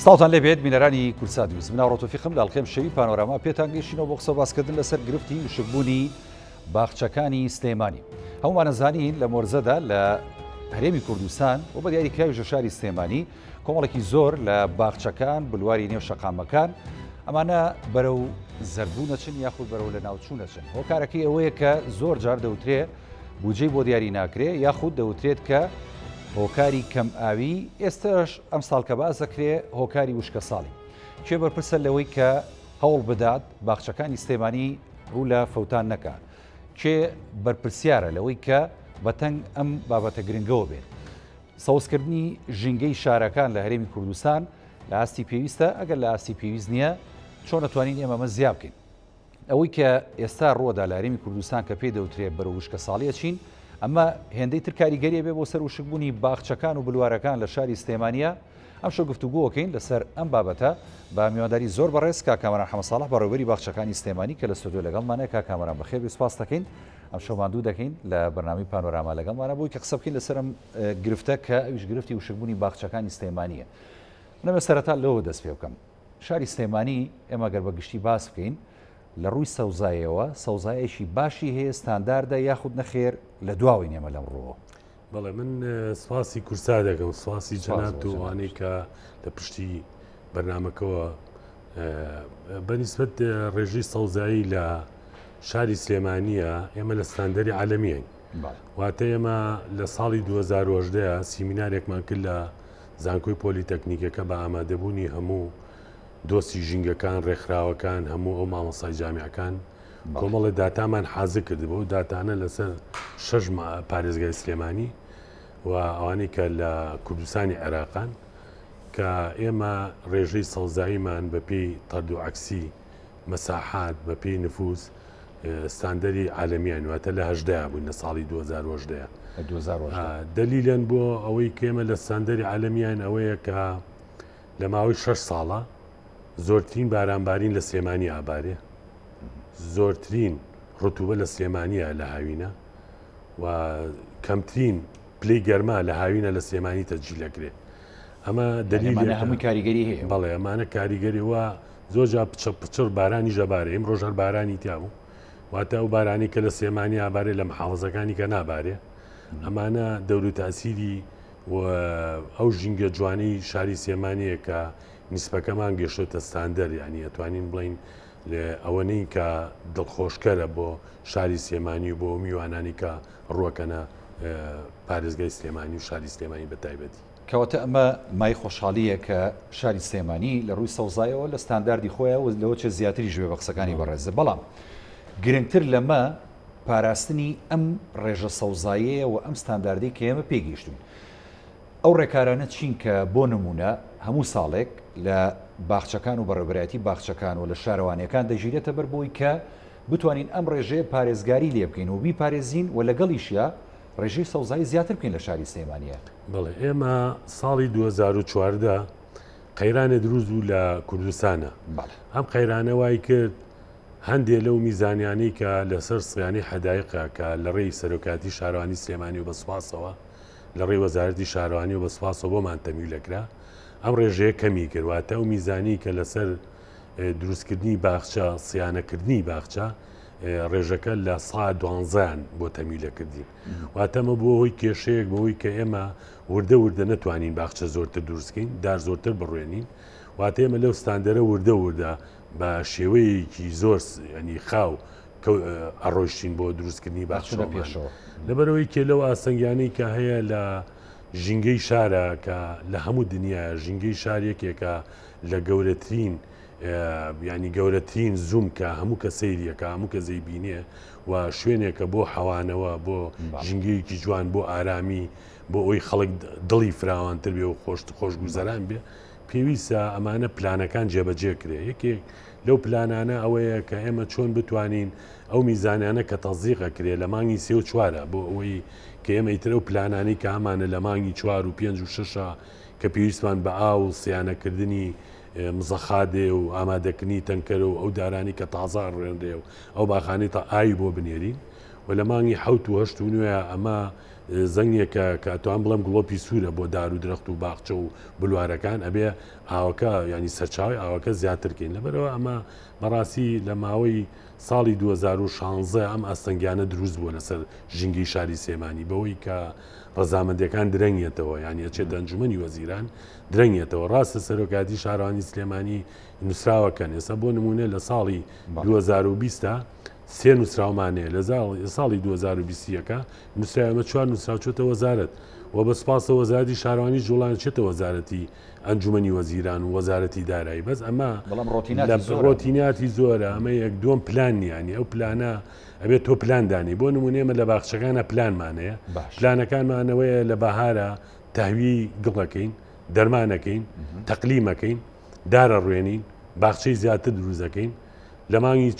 سڵاوتان لێبێت بینەرانی کوردسات نیوز من ئاڕۆ تۆفیقم لە ئەڵقەی ئەمشەوی پانۆراما پێتان گەیشتینەوە بۆ قسە باسکردن لەسەر گرفتی وشکبوونی باخچەکانی سلێمانی هەموومان ئەزانین لە مۆرزەدا لە هەرێمی کوردستان و بە دیاری کراویش لە شاری سلێمانی کۆمەڵێکی زۆر لە باخچەکان بلواری نێو شەقامەکان ئەمانە بەرەو زەردبوو نەچن یاخود بەرەو لە ناوچوو نەچن هۆکارەکەی ئەوەیە کە زۆر جار دەوترێ بودجەی بۆ دیاری ناکرێ یاخود دەوترێت کە هۆکاری کەم ئاوی ئێستاش ئەمساڵ کە باس دەکرێ هۆکاری وشکە ساڵی کێ بەرپرسە لەوەی کە هەوڵ بدات باخچەکانی سلێمانی ڕوو لە فەوتان نەکا کێ بەرپرسیارە لەوەی کە بەتەنگ ئەم بابەتە گرنگەوە بێت سەوزکردنی ژینگەی شارەکان لە هەرێمی کوردستان لە ئاستی پێویستە ئەگەر لە ئاستی پێویست نییە چۆن ئەتوانین ئێمە ئەمە زیا بکەین ئەوەی کە ئێستا ڕووەدا لە هەرێمی کوردستان کە پێی دەوترێ بەرەو وشکەساڵی ئەچین، ئەمە هێندەی تر کاریگەری ئەبێ بۆ سەر وشکبوونی باخچەکان و بلوارەکان لە شاری سلێمانییە. ئەمشەو گفتوگۆ ئەکەین لەسەر ئەم بابەتە بە میوانداری زۆر بەڕێز کاک کامەران حەمەساڵح بەڕێوەبەری باخچەکانی سلێمانی کە لە ستۆدیۆ لەگەڵمانە. کاک کامەران بەخێر بێی سوپاست دەکەین. ئەمشەو ماندوو دەکەین لە بەرنامەی پانۆراما لەگەڵمانە بۆی کە قسە بکەین لەسەر ئەم گرفتە کە ئەویش گرفتی وشکبوونی باخچەکانی سلێمانییە. من ئەمەوێ سەرەتا لەوە دەست پێ بکەم. شاری سلێمانی ئێمە گەر بە گشتی باس بکەین لە ڕووی سەوزایەوە سەوزایەکی باشی هەیە ستانداردە یاخود نەخێر لە دواوەین ئێمە لەم ڕووەوە؟ بەڵێ من سپاسی کورسا دەکەم سپاسی جەنابت و ئەوانەی کە لە پشتی بەرنمەکەوە بەنیسبەت ڕێژەی سەوزایی لە شاری سلێمانیە ئێمە لە ستاندەری عالەمیین واتە ئێمە لە ساڵی 2010 سیمینارێکمان کرد لە زانکۆی پۆلیتەکنیکەکە بە ئامادەبوونی هەموو دۆستی ژینگەکان، ڕێکخراوەکان، هەموو ئەو مامۆستای جامیعەکان کۆمەڵێ داتامان حازر کردبوو. ئەو داتانە لەسەر شەش پارێزگای سلێمانی و ئەوانەی کە لە کوردستانی عێراقان کە ئێمە ڕێژەی سەوزاییمان بەپێی تەرد و عەکسی مەساحات بەپێی نفوس ستاندەری عالەمیان واتە لە هەژدەیا بووین لە ساڵی 2010 دەلیلەن بۆ ئەوەی کێمە لە ستاندەری عالەمیان ئەوەیە کە لە ماوەی شش ساڵە زۆرترین بارانبارین لە سلێمانی ئابارێ زۆرترین ڕتوبە لە سلێمانیە لە هاوینە و کەمترین پلەی گەرما لە هاوینە لە سلێمانی تەجیل دەکرێت ئەمە دەلیلە هەمووی کاریگەری هەیە بەڵێ ئەمانە کاریگەری وە زۆر جا پچڕ پچڕ بارانی ژەبارێ ئیم ڕۆژ هەر بارانی تیا بوو واتە ئەو بارانی کە لە سلێمانی ئابارێ لە محافزەکانی کە نابارێ ئەمانە دەور و تاسیری و ئەو ژینگە جوانی شاری سلێمانیە کە نیسبەکەمان گەشتۆتە ستاندەر یعنی ئەتوانین بڵین ئەوە نین کە دڵخۆشکەرە بۆ شاری سلێمانی و بۆ میوانانی کە ڕوەکەنە پارێزگای سلێمانی و شاری سلێمانی بە تایبەتی. کەواتە ئەمە مایەی خۆشحاڵییە کە شاری سلێمانی لە ڕووی سەوزایەوە لە ستانداردی خۆیە و لەوە چێ زیاتریش بێ بە قسەکانی بەڕێزت، بەڵام گرنگتر لەمە پاراستنی ئەم ڕێژە سەوزایەیە و ئەم ستانداردەی کە ئێمە پێی گەیشتووین. ئەو ڕێکارانە چین کە بۆ نموونە هەموو ساڵێک لە باخچەکان و بەڕێوەبەرایەتی باخچەکان و لە شارەوانییەکان دەگیرێتە بەر بۆی کە بتوانین ئەم ڕێژەیە پارێزگاری لێ بکەین و بیپارێزین و لەگەڵیشیا ڕێژەی سەوزایی زیاتر بکەین لە شاری سلێمانییە؟ بەڵێ ئێمە ساڵی 2014 قەیرانێ دروست بوو لە کوردستانە ئەم قەیرانە وای کرد هەندێ لەو میزانیانەی کە لەسەر سیانی حەدایقە کە لە ڕێی سەرۆکاتی شارەوانی سلێمانی و بە سوپاسەوە لە ڕێی وەزارەتی شارەوانی و بە سوپاسەوە بۆمان تەمیل دەکرا ئەم ڕێژەیە کەمی کرد واتە ئەو میزانی کە لەسەر دروستکردنی باخچە سیانەکردنی باخچە ڕێژەکە لە سا دوانزیان بۆ تەمیلەکردین واتەمە بۆ هۆی کێشەیەک بەوەی کە ئێمە وردە وردە نەتوانین باخچە زۆرتر دروستکەین دار زۆرتر بڕوێنین واتە ئێمە لەو ستاندەرە وردە وردە بە شێوەیەکی زۆر ینی خاو ئەڕۆیشتین بۆ دروستکردنی باخچە پێشەوە لەبەرەوەی کێ لەو ئاسنگیانەی کە هەیە لە ژینگەی شارە کە لە هەموو دنیا ژینگەی شار یەکێکە لە گەورەترین ینی گەورەترین زووم کە هەموو کە سەیریەکە هەموو کە زەیبینێ و شوێنێکە بۆ حەوانەوە بۆ ژینگەیەکی جوان بۆ ئارامی بۆ ئەوی خەڵک دڵی فراوانتر بێ و خۆشت خۆشگوزەران بێ پێویستە ئەمانە پلانەکان جێبەجێ کرێ یەکێک لەو پلانانە ئەوەیە کە ئێمە چۆن بتوانین ئەو میزانیانە کە تەزیقە کرێ لە مانگی سێ و چوارە بۆ ئەوەی کە ئێمە ئیتر ئەو پلانانەی کە هەمانە لە مانگی چوار و پێنج و شەشە کە پێویستمان بە ئاو و سیانەکردنی مزەخادێ و ئامادەکردنی تەنکەرە و ئەو دارانی کە تازە ئەڕوێنرێ و ئەو باخانەی تا ئاوی بۆ بنێرین. و لە مانگی حەوت و هەشت و نۆیە ئەمە زەنگێکە کە ئەتوان بڵێم گڵۆپی سوورە بۆ دار و درەخت و باخچە و بلوارەکان ئەبێ ئاوەکە ینی سەرچاوی ئاوەکە زیاترکەین لەبەرەوە ئەمە بەڕاستی لە ماوەی ساڵی 2016 ئەم ئاستەنگیانە دروست بووە لەسەر ژینگەی شاری سلێمانی بەوەی کە ڕەزامەندەکان درەنگێتەوە یان ئەچێتە ئەنجومەنی وەزیران درەنگێتەوە ڕاستە سەرۆکاتی شارەوانی سلێمانی نووسراوەکەن ئێستا بۆ نمونە لە ساڵی 2020 سێ نووسراومان هەیە لە ساڵی 2021 نووسراوی ئەمە چوار نووسراو چۆتە وەزارەت و بە سپاسە وەزارەتی شارەوانی جوڵان چێتە وەزارەتی ئەنجومەنی وەزیران و وەزارەتی دارایی بەس ئەمە بەڵام ڕۆتیناتی زۆرە ڕۆتیناتی زۆرە ئەمە یەک دووەم پلان نیانی ئەو پلانە ئەبێت تۆ پلان دانی بۆ نمونە ئێمە لە باخچەکانە پلانمان هەیە پلانەکانمانەوەیە لە بەهارە تەهوی گڵەکەین دەرمانەکەین تەقلیمەکەین دارە ڕوێنین باخچەی زیاتر دروست دەکەین لە مانگی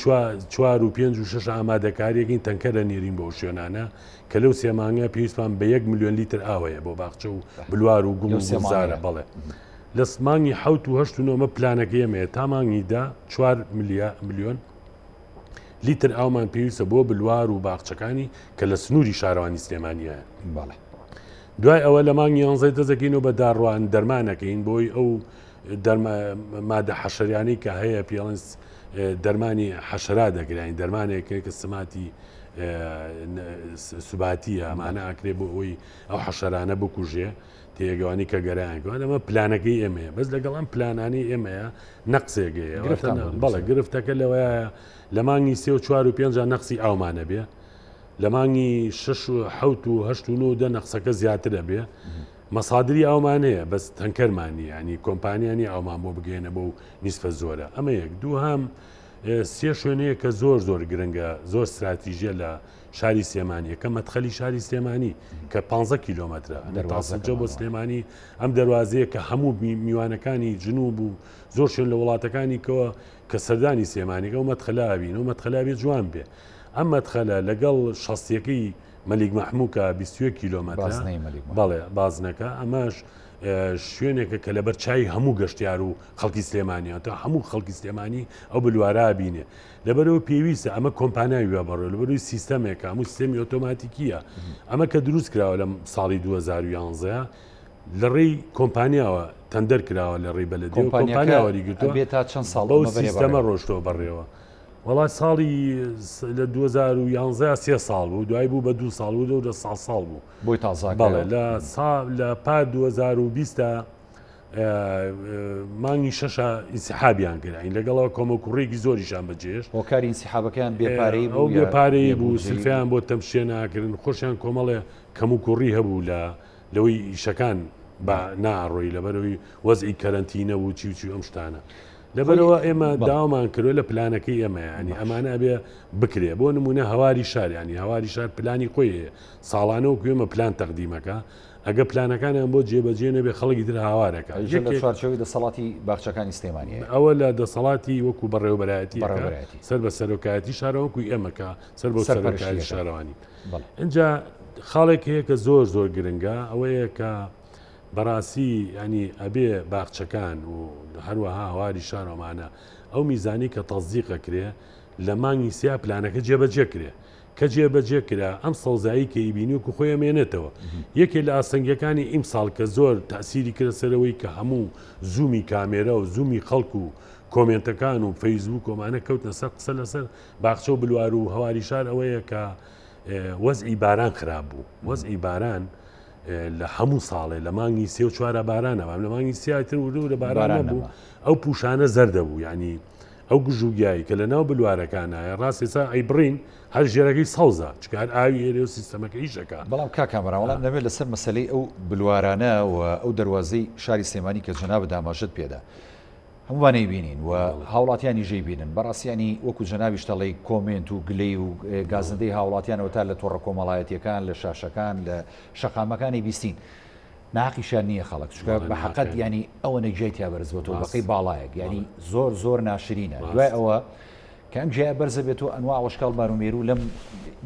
چوار و پێنج و شەش ئامادەکاریەکەین تەنکەرە نێرین بۆ شوێنانە کە لەو سێ مانگە پێویستمان بە یەک ملیۆن لیتر ئاوەیە بۆ باخچە و بلوار و گوڵ و گوڵزارە بەڵێ لە مانگی حەوت و هەشت و نۆمە پلانەکە ئێمەیە تا مانگی دا چوار ملیۆن لیتر ئاومان پێویستە بۆ بلوار و باخچەکانی کە لە سنووری شارەوانی سلێمانیە بەڵێ دوای ئەوە لە مانگی یانزەی دەزەکەین و بە داڕوان دەرمانەکەین بۆی ئەو مادە حەشریانەی کە هەیە پێڵنس دەرمانی حەشرا دەگرین دەرمانێک کە سماتی سوباتیە ئەمانە ئاکرێ بۆ ئەوی ئەو حەشرانە بکوژێ تێگەوانی کە گەرایان کەوان ئەمە پلانەکەی ئێمەیە بەس لەگەڵ ئەم پلانانی ئێمەیە نەقسێگەیە بەڵێ گرفتەکە لەوەیە لە مانگی سێ و چوار و پێنج نەقسی ئاومانە بێ لە مانگی شش و حوت و هەشت و نۆ دە نەقسەکە زیاترە بێ مەسادری ئاومان هەیە بەس تەنکەرمان نییە ینی کۆمپانیا نیە ئاومان بۆ بگەێنە بۆ نیسفە زۆرە ئەمە یەک دووهام سێ شوێنەیە کە زۆر زۆر گرنگە زۆر استراتیژیە لە شاری سلێمانی کە مەدخەلی شاری سلێمانی کە 15 کیلۆمەترە دەروازەجە بۆ سلێمانی ئەم دەروازەیە کە هەموو میوانەکانی جنوب و زۆر شوێن لە وڵاتەکانی کەەوە کە سەردانی سلێمانیکە و مەدخەلاوین و مەدخەلاوی جوان بێ ئەم مەدخەلە لەگەڵ شەستیەکەی مەلیک مەحموو کە 21 کیلۆمەترە بازنەی مەلیک مەحموو. بەڵێ بازنەکە ئەمەش شوێنێکە کە لەبەر چای هەموو گەشتیار و خەڵکی سلێمانی تا هەموو خەڵکی سلێمانی ئەو بلوارا بینێ لەبەرەوە پێویستە ئەمە کۆمپانیای وە بەڕێ لەبەروی سیستەمێکە هەموو سیستەمی ئۆتۆماتیکیە ئەمە کە دروست کراوە لە ساڵی 2011 لە ڕێی کۆمپانیاوە تەندەر کراوە لە ڕێی بەلەدی کۆمپانیا وەریگرتووە بێت تا چەند ساڵ بەو سیستەمە ڕۆشتەوە بەڕێوە. وەڵا ساڵی لە 2011 سێ ساڵ بوو دوای بوو بە دوو ساڵ و لە ساڵ ساڵ بوو بۆی تازە بەڵێ لە سا لە پار 2020 مانگی شەشە ئینسحابیان کردین لەگەڵەوە کۆمە کوڕێکی زۆریشان بەجێش هۆکاری ئینسحابەکەیان بێپارەی ئەو بێپارەی بوو سلفیان بۆ تەمشێ ناکردن خۆشیان کۆمەڵێ کەم و کوڕی هەبوو لە لەوەی ئیشەکان بە ناڕۆی لەبەرەوەی وەزعی کەرەنتینە و چی و چی ئەم شتانە لەبەرئەوە ئێمە داوامان کردوە لە پلانەکەی ئێمە ینی ئەمانە ئەبێ بکرێ بۆ نمونە هەواری شار ینی هەواری شار پلانی خۆی هەیە ساڵانە وەکو ئێمە پلان تەقدیمەکە ئەگە پلانەکانیان بۆ جێبەجێ نەبێ خەڵکی تر هاوارەکە لە چوارچێوەی دەسەڵاتی باخچەکانی سلێمانی ئەوە لە دەسەڵاتی وەکو بەڕێوەبەرایەتی سەر بە سەرۆکایەتی شارەوەکو ئێمەکە سەر بۆ سەرۆکایەتی شارەوانی اینجا خاڵێک هەیە کە زۆر زۆر گرنگە ئەوەیە کە بەڕاستی یانی ئەبێ باخچەکان و هەروەها هەواری شار ئەمانە ئەو میزانی کە تەزیق ئەکرێ لە مانگی سیا پلانەکە جێبەجێ کرێ کە جێبەجێ کرا ئەم سەوزایی کە ئیبینی وەکو خۆی ئەمێنێتەوە یەکێ لە ئاستەنگیەکانی ئیمساڵ کە زۆر تەسیری کرد سەرەوەی کە هەموو زوومی کامێرا و زوومی خەڵک و کۆمێنتەکان و فەیسبوک ئەمانە کەوتنە سەر قسە لەسەر باخچە و بلوار و هەواری شار ئەوەیە کە وەزعی باران خراپ بوو وەزعی باران لە هەموو ساڵێ لە مانگی سێ و چوارە بارانە بام لە مانگی سیاتر وردە لە باران نەبوو ئەو پوشانە زەردە بوو ینی ئەو گژوگیایی کە لە ناو بلوارەکانایە ڕاست ئێستا ئەی بڕین هەر ژێرەکەی سەوزە چکە هەر ئاوی ئێرێ و سیستەمەکە ئیشەکە. بەڵام کاک کامەران وەڵام نەبێت لەسەر مەسەلەی ئەو بلوارانە و ئەو دەروازەی شاری سلێمانی کە جەنابت ئاماژەت پێدا هەمووان ئەیبینین و هاوڵاتیانیش ئەیبینن بەڕاستی ینی وەکو جەنابیش دەڵێی کۆمێنت و گلەی و گازندەی هاوڵاتیانەوە تا لە تۆڕە کۆمەڵایەتیەکان لە شاشەکان لە شەقامەکانی بیستین ناقیشان نییە خەڵک چکە بە حقت ینی ئەوە نەگیای تیا بەرز بۆ بەقی باڵایەک ینی زۆر زۆر ناشرینە دوای ئەوە کە ئەم گیایە بەرزە بێت و ئەنوا وەشکاڵ بارومێرو لەم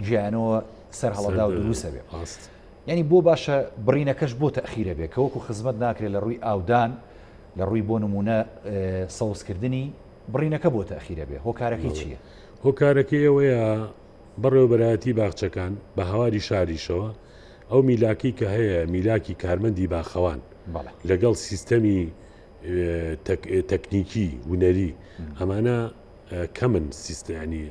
گیانەوە سەر هەڵەدا و دروستە بێت ینی بۆ باشە بڕینەکەش بۆ تەخیرە بێ کە وەکو خزمەت ناکرێت لە ڕووی ئاودان لە ڕووی بۆ نموونە سەوزکردنی بڕینەکە بۆ تەئخیرە بێ هۆکارەکەی چییە؟ هۆکارەکەی ئەوەیە بەڕێوەبەرایەتی باخچەکان بە هەواری شاریشەوە ئەو میلاکی کە هەیە میلاکی کارمەندی باخەوان لەگەڵ سیستەمی تەکنیکی هونەری ئەمانە کەمن سیستەمی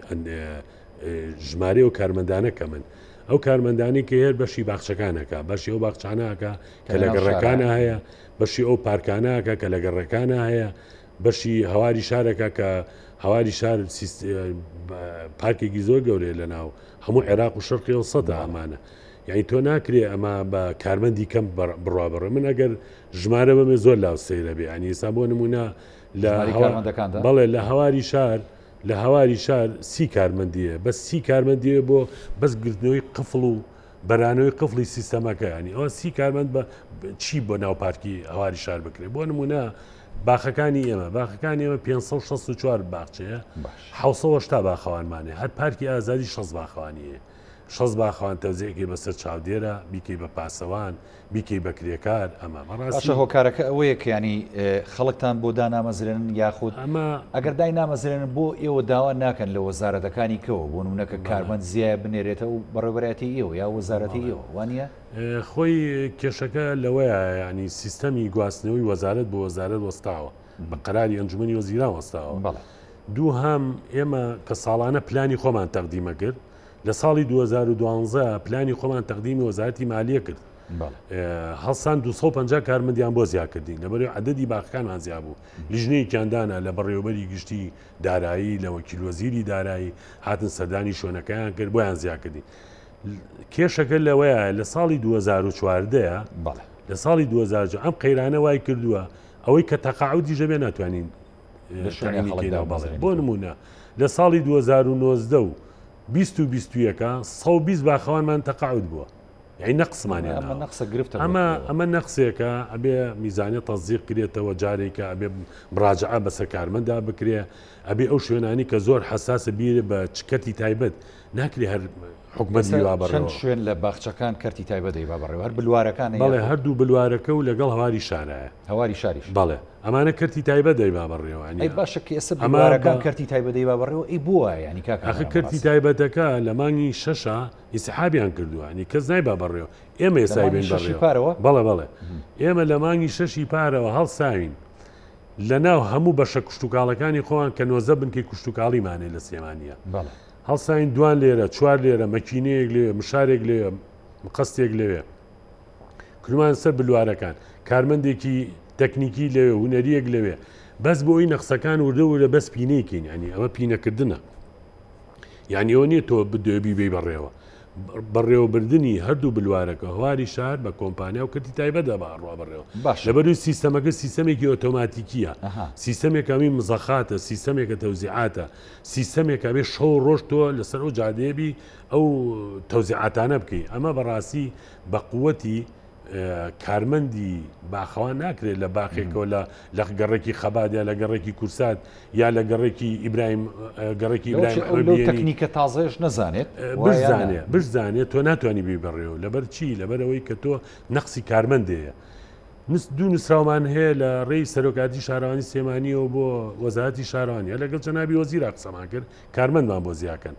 ژمارەی ئەو کارمەندانە کەمن ئەو کارمەندانی کە هەر بەشی باخچەکانەکە بەشی ئەو باخچانەکە کە لە گەڕەکانە هەیە بەشی ئەو پارکانەکە کە لە گەڕەکانە هەیە بەشی هەواری شارەکە کە هەواری شار پارکێکی زۆر گەورەیە لە ناو هەموو عێراق و شەرقی و سەدە ئەمانە یعنی تۆ ناکرێ ئەمە بە کارمەندی کەم بڕوا بڕێ من ئەگەر ژمارە بەمێ زۆر لاو سەیرە بێ ینی ئێستا بۆ نمونە لە بەڵێ لە هەواری شار لە هەواری شار سی کارمەندیە بەس سی کارمەندیە بۆ بەس گرتنەوەی قفڵ و بەرانەوەی قفڵی سیستەمەکە ینی ئەوە سی کارمەند بە چی بۆ ناو پارکی هەواری شار بکرێت بۆ نمونە باخەکانی ئێمە باخەکانی ئێمە 564 باخچەیە 1970 باخەوانمانێ هەر پارکی ئازادی 6 باخەوانی هەیە 6 باخەوان تەوزیعکی بەسەر چاودێرە بیکەی بە پاسەوان بیکەی بە کرێکار ئەمە بەڕاستی. باشە هۆکارەکە ئەوەیە کە یانی خەڵکتان بۆ دانامەزرێنن یاخود ئەمە ئەگەر دای نامەزرێنن بۆ ئێوە داوا ناکەن لە وەزارەتەکانی کەوە بۆ نمونە کە کارمەند زیایە بنێرێتە و بەڕێوەبەرایەتی ئێوە یا وەزارەتی ئێوە وانە؟ خۆی کێشەکە لەوەیە ینی سیستەمی گواستنەوەی وەزارەت بۆ وەزارەت وەستاوە بە قەراری ئەنجومەنی وەزیران وەستاوە دووهەم ئێمە کە ساڵانە پلانی خۆمان تەقدیمە کرد لە ساڵی 2012 پلانی خۆمان تەقدیمی وەزارەتی مالیە کرد هەڵسان 250 کارمەندیان بۆ زیاکردین لەبەرەوەی عەدەدی باخەکانمان زیا بوو لیژنەیەکیان دانا لە بەڕێوەبەری گشتی دارایی لە وەکیل وەزیری دارایی هاتن سەردانی شوێنەکەیان کرد بۆیان زیاکردین کێشەکە لەوەیە لە ساڵی 2014 لە ساڵی 2000 ئەم قەیرانە وای کردووە ئەوەی کە تەقاعودی ژەبێ ناتوانین بۆ نمونە لە ساڵی 2009 و 20 و 21 120 باخەوانمان تەقاعود بووە یعنی نەقسمان ئەمە نەقسە گرفتە ئەمە ئەمە نەقسێکە ئەبێ میزانە تەزیق کرێتەوە جارێکە ئەبێ مراجعە بەسەر کارمەندا بکرێ ئەبێ ئەو شوێنانی کە زۆر حساسە بیرێ بە چکەتی تایبەت ناکرێ هەر حکومەت بیوا بەڕێوە شوێن لە باخچەکان کەرتی تایبەت دەیبا بەڕێوە هەر بلوارەکان بەڵێ هەردوو بلوارەکە و لەگەڵ هەواری شارایە هەواری شاریش بەڵێ ئەمانە کەرتی تایبەت دەیبا بەڕێوە ئەی باشە کە ئێستا بلوارەکان کەرتی تایبەت دەیبا بەڕێوە ئەی بۆ یانی کاکە ئەخە کەرتی تایبەتەکە لە مانگی شەشە ئینسحابیان کردووە ینی کەس نایبا بەڕێوە ئێمە ئێستا بین پارەوە بەڵێ بەڵێ ئێمە لە مانگی شەشی پارەوە هەڵساوین لە ناو هەموو بەشە کشتتوکاڵەکانی خۆیان کە نۆزە بنکەی کشتتوکاڵیمانێ لە سلێمانە هەڵساین دوان لێرە چوار لێرە مەکینەیەک لێ مشارێک لێ مقەستێک لەوێ کروان سەر بلوارەکان کارمەندێکی تەکنیکی لەوێ هوەریەک لەوێ بەس بۆ ئەوی نەخسەکان وردە وردە بەس پینەیکەین ینی ئەمە پینەکردنە یانی ئەوە نییە تۆ بدەوێ بیبەی بەڕێوە. بەڕێوەبردنی هەردوو بلوارەکە هەواری شار بە کۆمپانیا و کەرتی تایبەتدا بە ئەڕوا بەڕێوە. باشە. لەبەروی سیستەمەکە سیستەمێکی ئۆتۆماتیکیە. سیستەمێکە ئەمی مزەخاتە، سیستەمێکە تەوزیعاتە، سیستەمێکە ئەبێ شەو و ڕۆژ تۆ لەسەر ئەو جادەیە بی ئەو تەوزیعاتانە بکەی. ئەمە بەڕاستی بە قوتی کارمەندی باخەوان ناکرێت لە باخێکەوە لە لە گەڕێکی خەبات یا لە گەڕێکی کورسات یا لە گەڕێکی ئیبراهیم گەڕێکی ئیبراهیم تەکنیکە تازەش نەزانێت بزانێ بزانێت تۆ ناتوانانی بی بەڕێوە لەبەر چی لەبەرەوەی کە تۆ نەقسی کارمەندەیە دوو نووسراومان هەیە لە ڕێی سەرۆکاتی شارەوانی سلێمانیەوە بۆ وەزارەتی شارەوانی لەگەڵ جەنابی وەزیرا قسەمان کرد کارمەندمان بۆ زیاکەن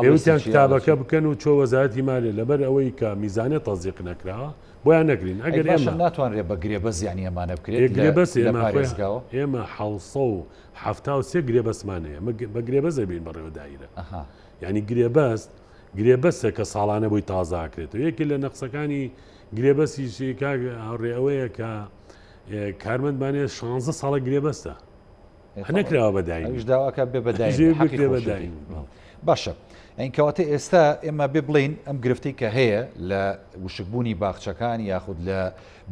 ئێوتیان کتابەکە بکەن و چۆ وەزارەتی مالێ لەبەر ئەوەی کە میزانە تەزیق نەکراوە بۆیان نەکرین ئەگەر ئێمە ناتوانرێت بە گرێبەست یانی ئەمانە بکرێت گرێبەست ئێمە پارێزگاوە ئێمە 773 گرێبەستمان هەیە بە گرێبەست بین بەڕێوە دایرە یعنی گرێبەست گرێبەستە کە ساڵانە بۆی تازاکرێتەوە یەکێ لە نەقسەکانی گرێبەستی کاک هاوڕێ ئەوەیە کە کارمەندمانێ 16 ساڵە گرێبەستە نەکراوە بە دایم ئەویش داواکە بێ بە دایم باشە ئەین کەواتە ئێستا ئێمە بێ بڵین ئەم گرفتی کە هەیە لە وشکبوونی باخچەکان یاخود لە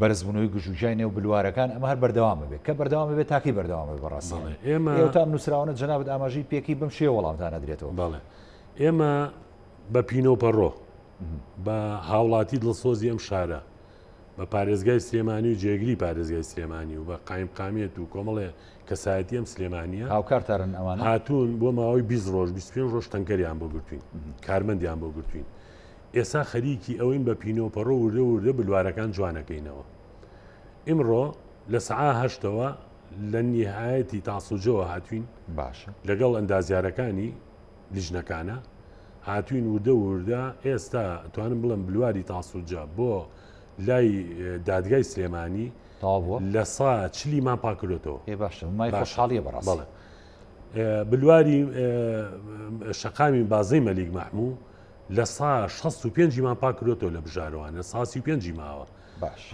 بەرزبوونەوەی گژوگیای نێو بلوارەکان ئەمە هەر بەردەوام بێت کە بەردەوام بێت تاکی بەردەوام بێت بەڕاستی ئێمە تا ئەم نووسراوانە جەنابت ئاماژەی پێکی بەم شێوە وەڵامتان نەدرێتەوە بەڵێ ئێمە بە پینۆپەڕۆ بە هاوڵاتی دڵسۆزی ئەم شارە بە پارێزگای سلێمانی و جێگری پارێزگای سلێمانی و بە قایمقامیەت و کۆمەڵێ کەسایەتی ئەم سلێمانیە هاوکارتارن ئەوانە هاتوون بۆ ماوەی 20 ڕۆژ 25 ڕۆژ تەنکەریان بۆ گرتوین کارمەندیان بۆ گرتوین ئێسا خەریکی ئەوەین بە پینۆپەڕۆ وردە وردە بلوارەکان جوانەکەینەوە ئیمڕۆ لە سەعا هەشتەوە لە نیهایەتی تاسوجەوە هاتوین باشە لەگەڵ ئەندازیارەکانی لیژنەکانە. هاتوین وردە وردە ئێستا توانم بڵێم بلواری تاسوجە بۆ لای دادگای سلێمانی لە سا چلیمان پاکردێتەوە باشە مای خۆشحاڵیە بەڕاست بەڵێ بلواری شەقامی بازەی مەلیک مەحموو لە سا 65مان پاکردێتەوە لە بژارەوان لە ساسی پێنجی ماوە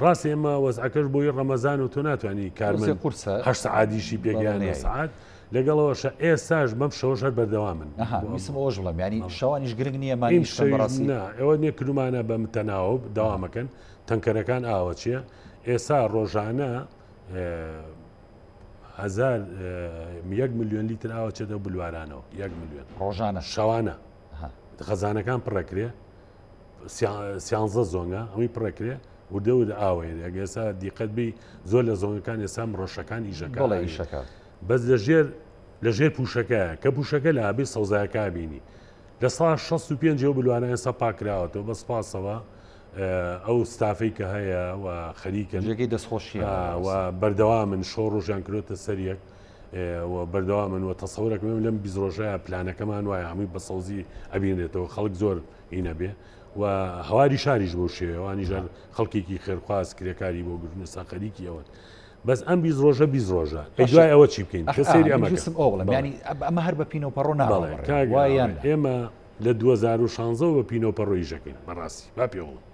ڕاست ئێمە وەزعەکەش بۆی ڕەمەزان و تۆ ناتوانانی کارمەند قورسە هە سعادیشی پێگەیان سعات لەگەڵەوەشە ئێستاش بەم شەوەش هەر بەردەوامن. ئەها ویستم ئەوەش بڵێم یانی شەوانیش گرنگ نییە مانی ئیش بکەن بەڕاستی. نا ئەوە نییە کردومانە بە متەناوب دەوامەکەن تەنکەرەکان ئاوە چیە ئێستا ڕۆژانە هزار یەک میلیۆن لیتر ئاوە چێتەوە بلوارانەوە یەک میلیۆن ڕۆژانە شەوانە خەزانەکان پڕەکرێ سیانزە زۆنگە هەمووی پڕەکرێ وردە وردە ئاوەیە ئەگە ئێستا دیقەت بی زۆر لە زۆنگەکان ئێستا ڕۆشەکان ئیشەکە بەڵێ ئیشەکە بەس لە ژێر لە ژێر پوشەکەیە کە پوشەکە لە بێ سەوزایەکە بینی لە سا 65 ئەو بلوانە ئێستا پاکراوەتەوە بە سپاسەوە ئەو ستافەی کە هەیە و خەریکن جێگەی دەستخۆشیە و بەردەوامن شۆ ڕۆژیان کرۆتە سەریەک و بەردەوامن و تەسەورەکەم لەم 20 ڕۆژەیە پلانەکەمان وایە هەمووی بە سەوزی ئەبینرێتەوە خەڵک زۆر ئی نەبێ و هەواری شاریش بەو شێوەیە ئەوانیش هەر خەڵکێکی خێرخواز کرێکاری بۆ گرتن ئێستا خەریکی ئەوەن بەس ئەم 20 ڕۆژە 20 ڕۆژە ئەی دوای ئەوە چی بکەین کە سەیری ئەمە ویستم ئەوە بڵێم یانی ئەمە هەر بە پینە و پەڕۆ ناڕۆ بەڵێ کاک وایان نا. ئێمە لە 2016 بە پینە و پەڕۆ ئیشەکەین بەڕاستی با پێ بڵێم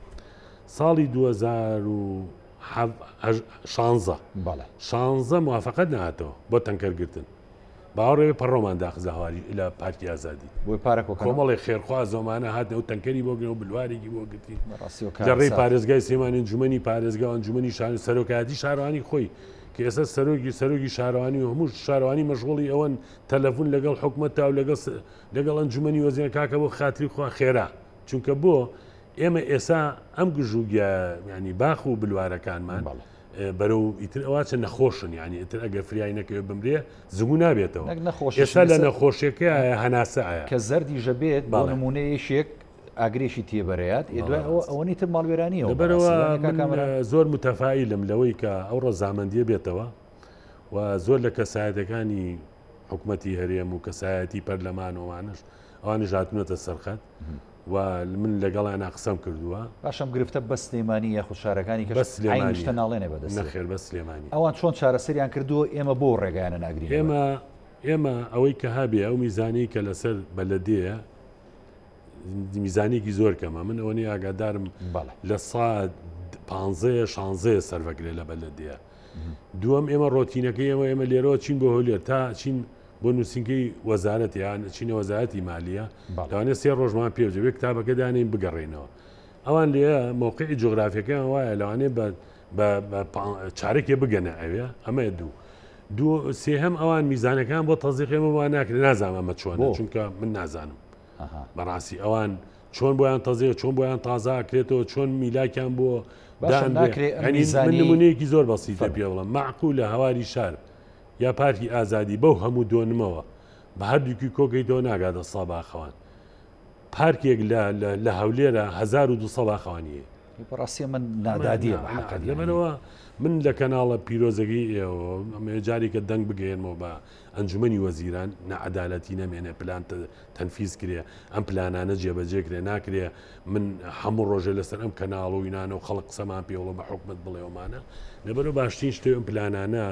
ساڵی 2016 بەڵێ 16 موافقەت نهاتەوە بۆ تەنکەرگرتن باوەڕێ پەڕۆمان داخزە هەواری لە پارکی ئازادی. بۆی پارە کۆکەنەوە. کۆمەڵێک خێرخواز ئەمانە هاتن ئەو تەنکەری بۆ گرن و بلوارێکی بۆ گرتین. بەڕاستی ئەو لە ڕێی کارەسات. پارێزگای سلێمانی ئەنجومەنی پارێزگا و ئەنجومەنی شار سەرۆکایەتی شارەوانی خۆی کە ئێستا سەرۆکی سەرۆکی شارەوانی و هەموو شارەوانی مەشغوڵی ئەوەن تەلەفون لەگەڵ حکومەت تا و لەگەڵ لەگەڵ ئەنجومەنی وەزیران کاکە بۆ خاتری خوا خێرا چونکە بۆ ئێمە ئێسا ئەم گژوگیا ینی باخ و بلوارەکانمان بەڵێ. بەرەو ئیتر ئەوە چە نەخۆشن یعنی ئیتر ئەگەر فریای نەکەوێت بمرێ زگو نابێتەوە نەک نەخۆشیش ئێستا لە ئێستا نەخۆشیەکە هەناسە ئایا کە زەردیشە بێت بۆ بەڵێ. نمونە یەکێک ئاگرێکی تێبەرەیات ئێ بەڵێ دوای ئەوە ڕاست. ئەوەنەی تر ماڵوێرانیەوە لەبەرەوە بەڕاستی وانە کاک من کامەران؟ زۆر متەفائیلم لەوەی کە ئەو ڕەزامەندیە بێتەوە و زۆر لە کەسایەتەکانی حکومەتی هەرێم و کەسایەتی پەرلەمان و ئەوانەش ئەوانیش هاتوونەتە سەرخەت و من لەگەڵیانا قسەم کردووە. باشە ئەم گرفتە بەس سلێمانی یاخود شارەکانی کەش بەس عەینی شتە سلێمانیە. ناڵێنێ بەدەستێ؟ نەخێر بەس سلێمانیە. ئەوان چۆن چارەسەریان کردووە ئێمە بۆ ڕێگایانە ناگرینە بەر؟ ئێمە ئێمە ئەوەی کە هەبێ ئەو میزانەی کە لەسەر بەلەدێیە میزانێکی زۆر کەمە من ئەوەنەی ئاگادارم بەڵێ. لە سا پانزەیە شانزەیە سەرڤەکرێ لە بەلەدێیە. دووەم ئێمە ڕۆتینەکەی ئێمە ئێمە لێرەوە چین بۆ هەولێر تا چین بۆ نووسینگەی وەزارەت یان چینە وەزارەتی مالیە لەوانەیە سێ ڕۆژمان پێ بچێت کتابەکە دانێین بگەڕێینەوە ئەوان لێ مەوقعی جوگرافیەکەیان وایە لەوانەیە بە چارێکێ بگەنە ئەوێ ئەمە دوو دوو سێهەم ئەوان میزانەکان بۆ تەزیقێ بۆ ناکرێت نازانم ئەمە چۆنە چونکە من نازانم بەڕاستی ئەوان چۆن بۆیان تەزیق چۆن بۆیان تازە ئەکرێتەوە چۆن میلاکیان بۆ ناکرێت من نمونەیەکی زۆر بەسیتە پێ بڵم معقولە هەواری شار یا پارکی ئازادی بەو هەموو دۆنمەوە بە هەردووکی کۆکەیتەوە ناگاتە سا باخەوان پارکێک لە هەولێرە 1200 باخەوانی هەیە. بەڕاستی من نادادیە بە حەقت یانی. لەبەرەوە من لە کەناڵە پیرۆزەکەی ئێوە ئەمەوێ جارێکە دەنگ بگەیەنمەوە بە ئەنجومەنی وەزیران نەعەدالەتی نەمێنێ پلان تەنفیز کرێ ئەم پلانانە جێبەجێ کرێ ناکرێ من هەموو ڕۆژێ لەسەر ئەم کەناڵ و ئینانە و خەڵک قسەمان پێوەڵە بە حکومت بڵێومانە لەبەرەوە باشترین شتێ ئەم پلانانە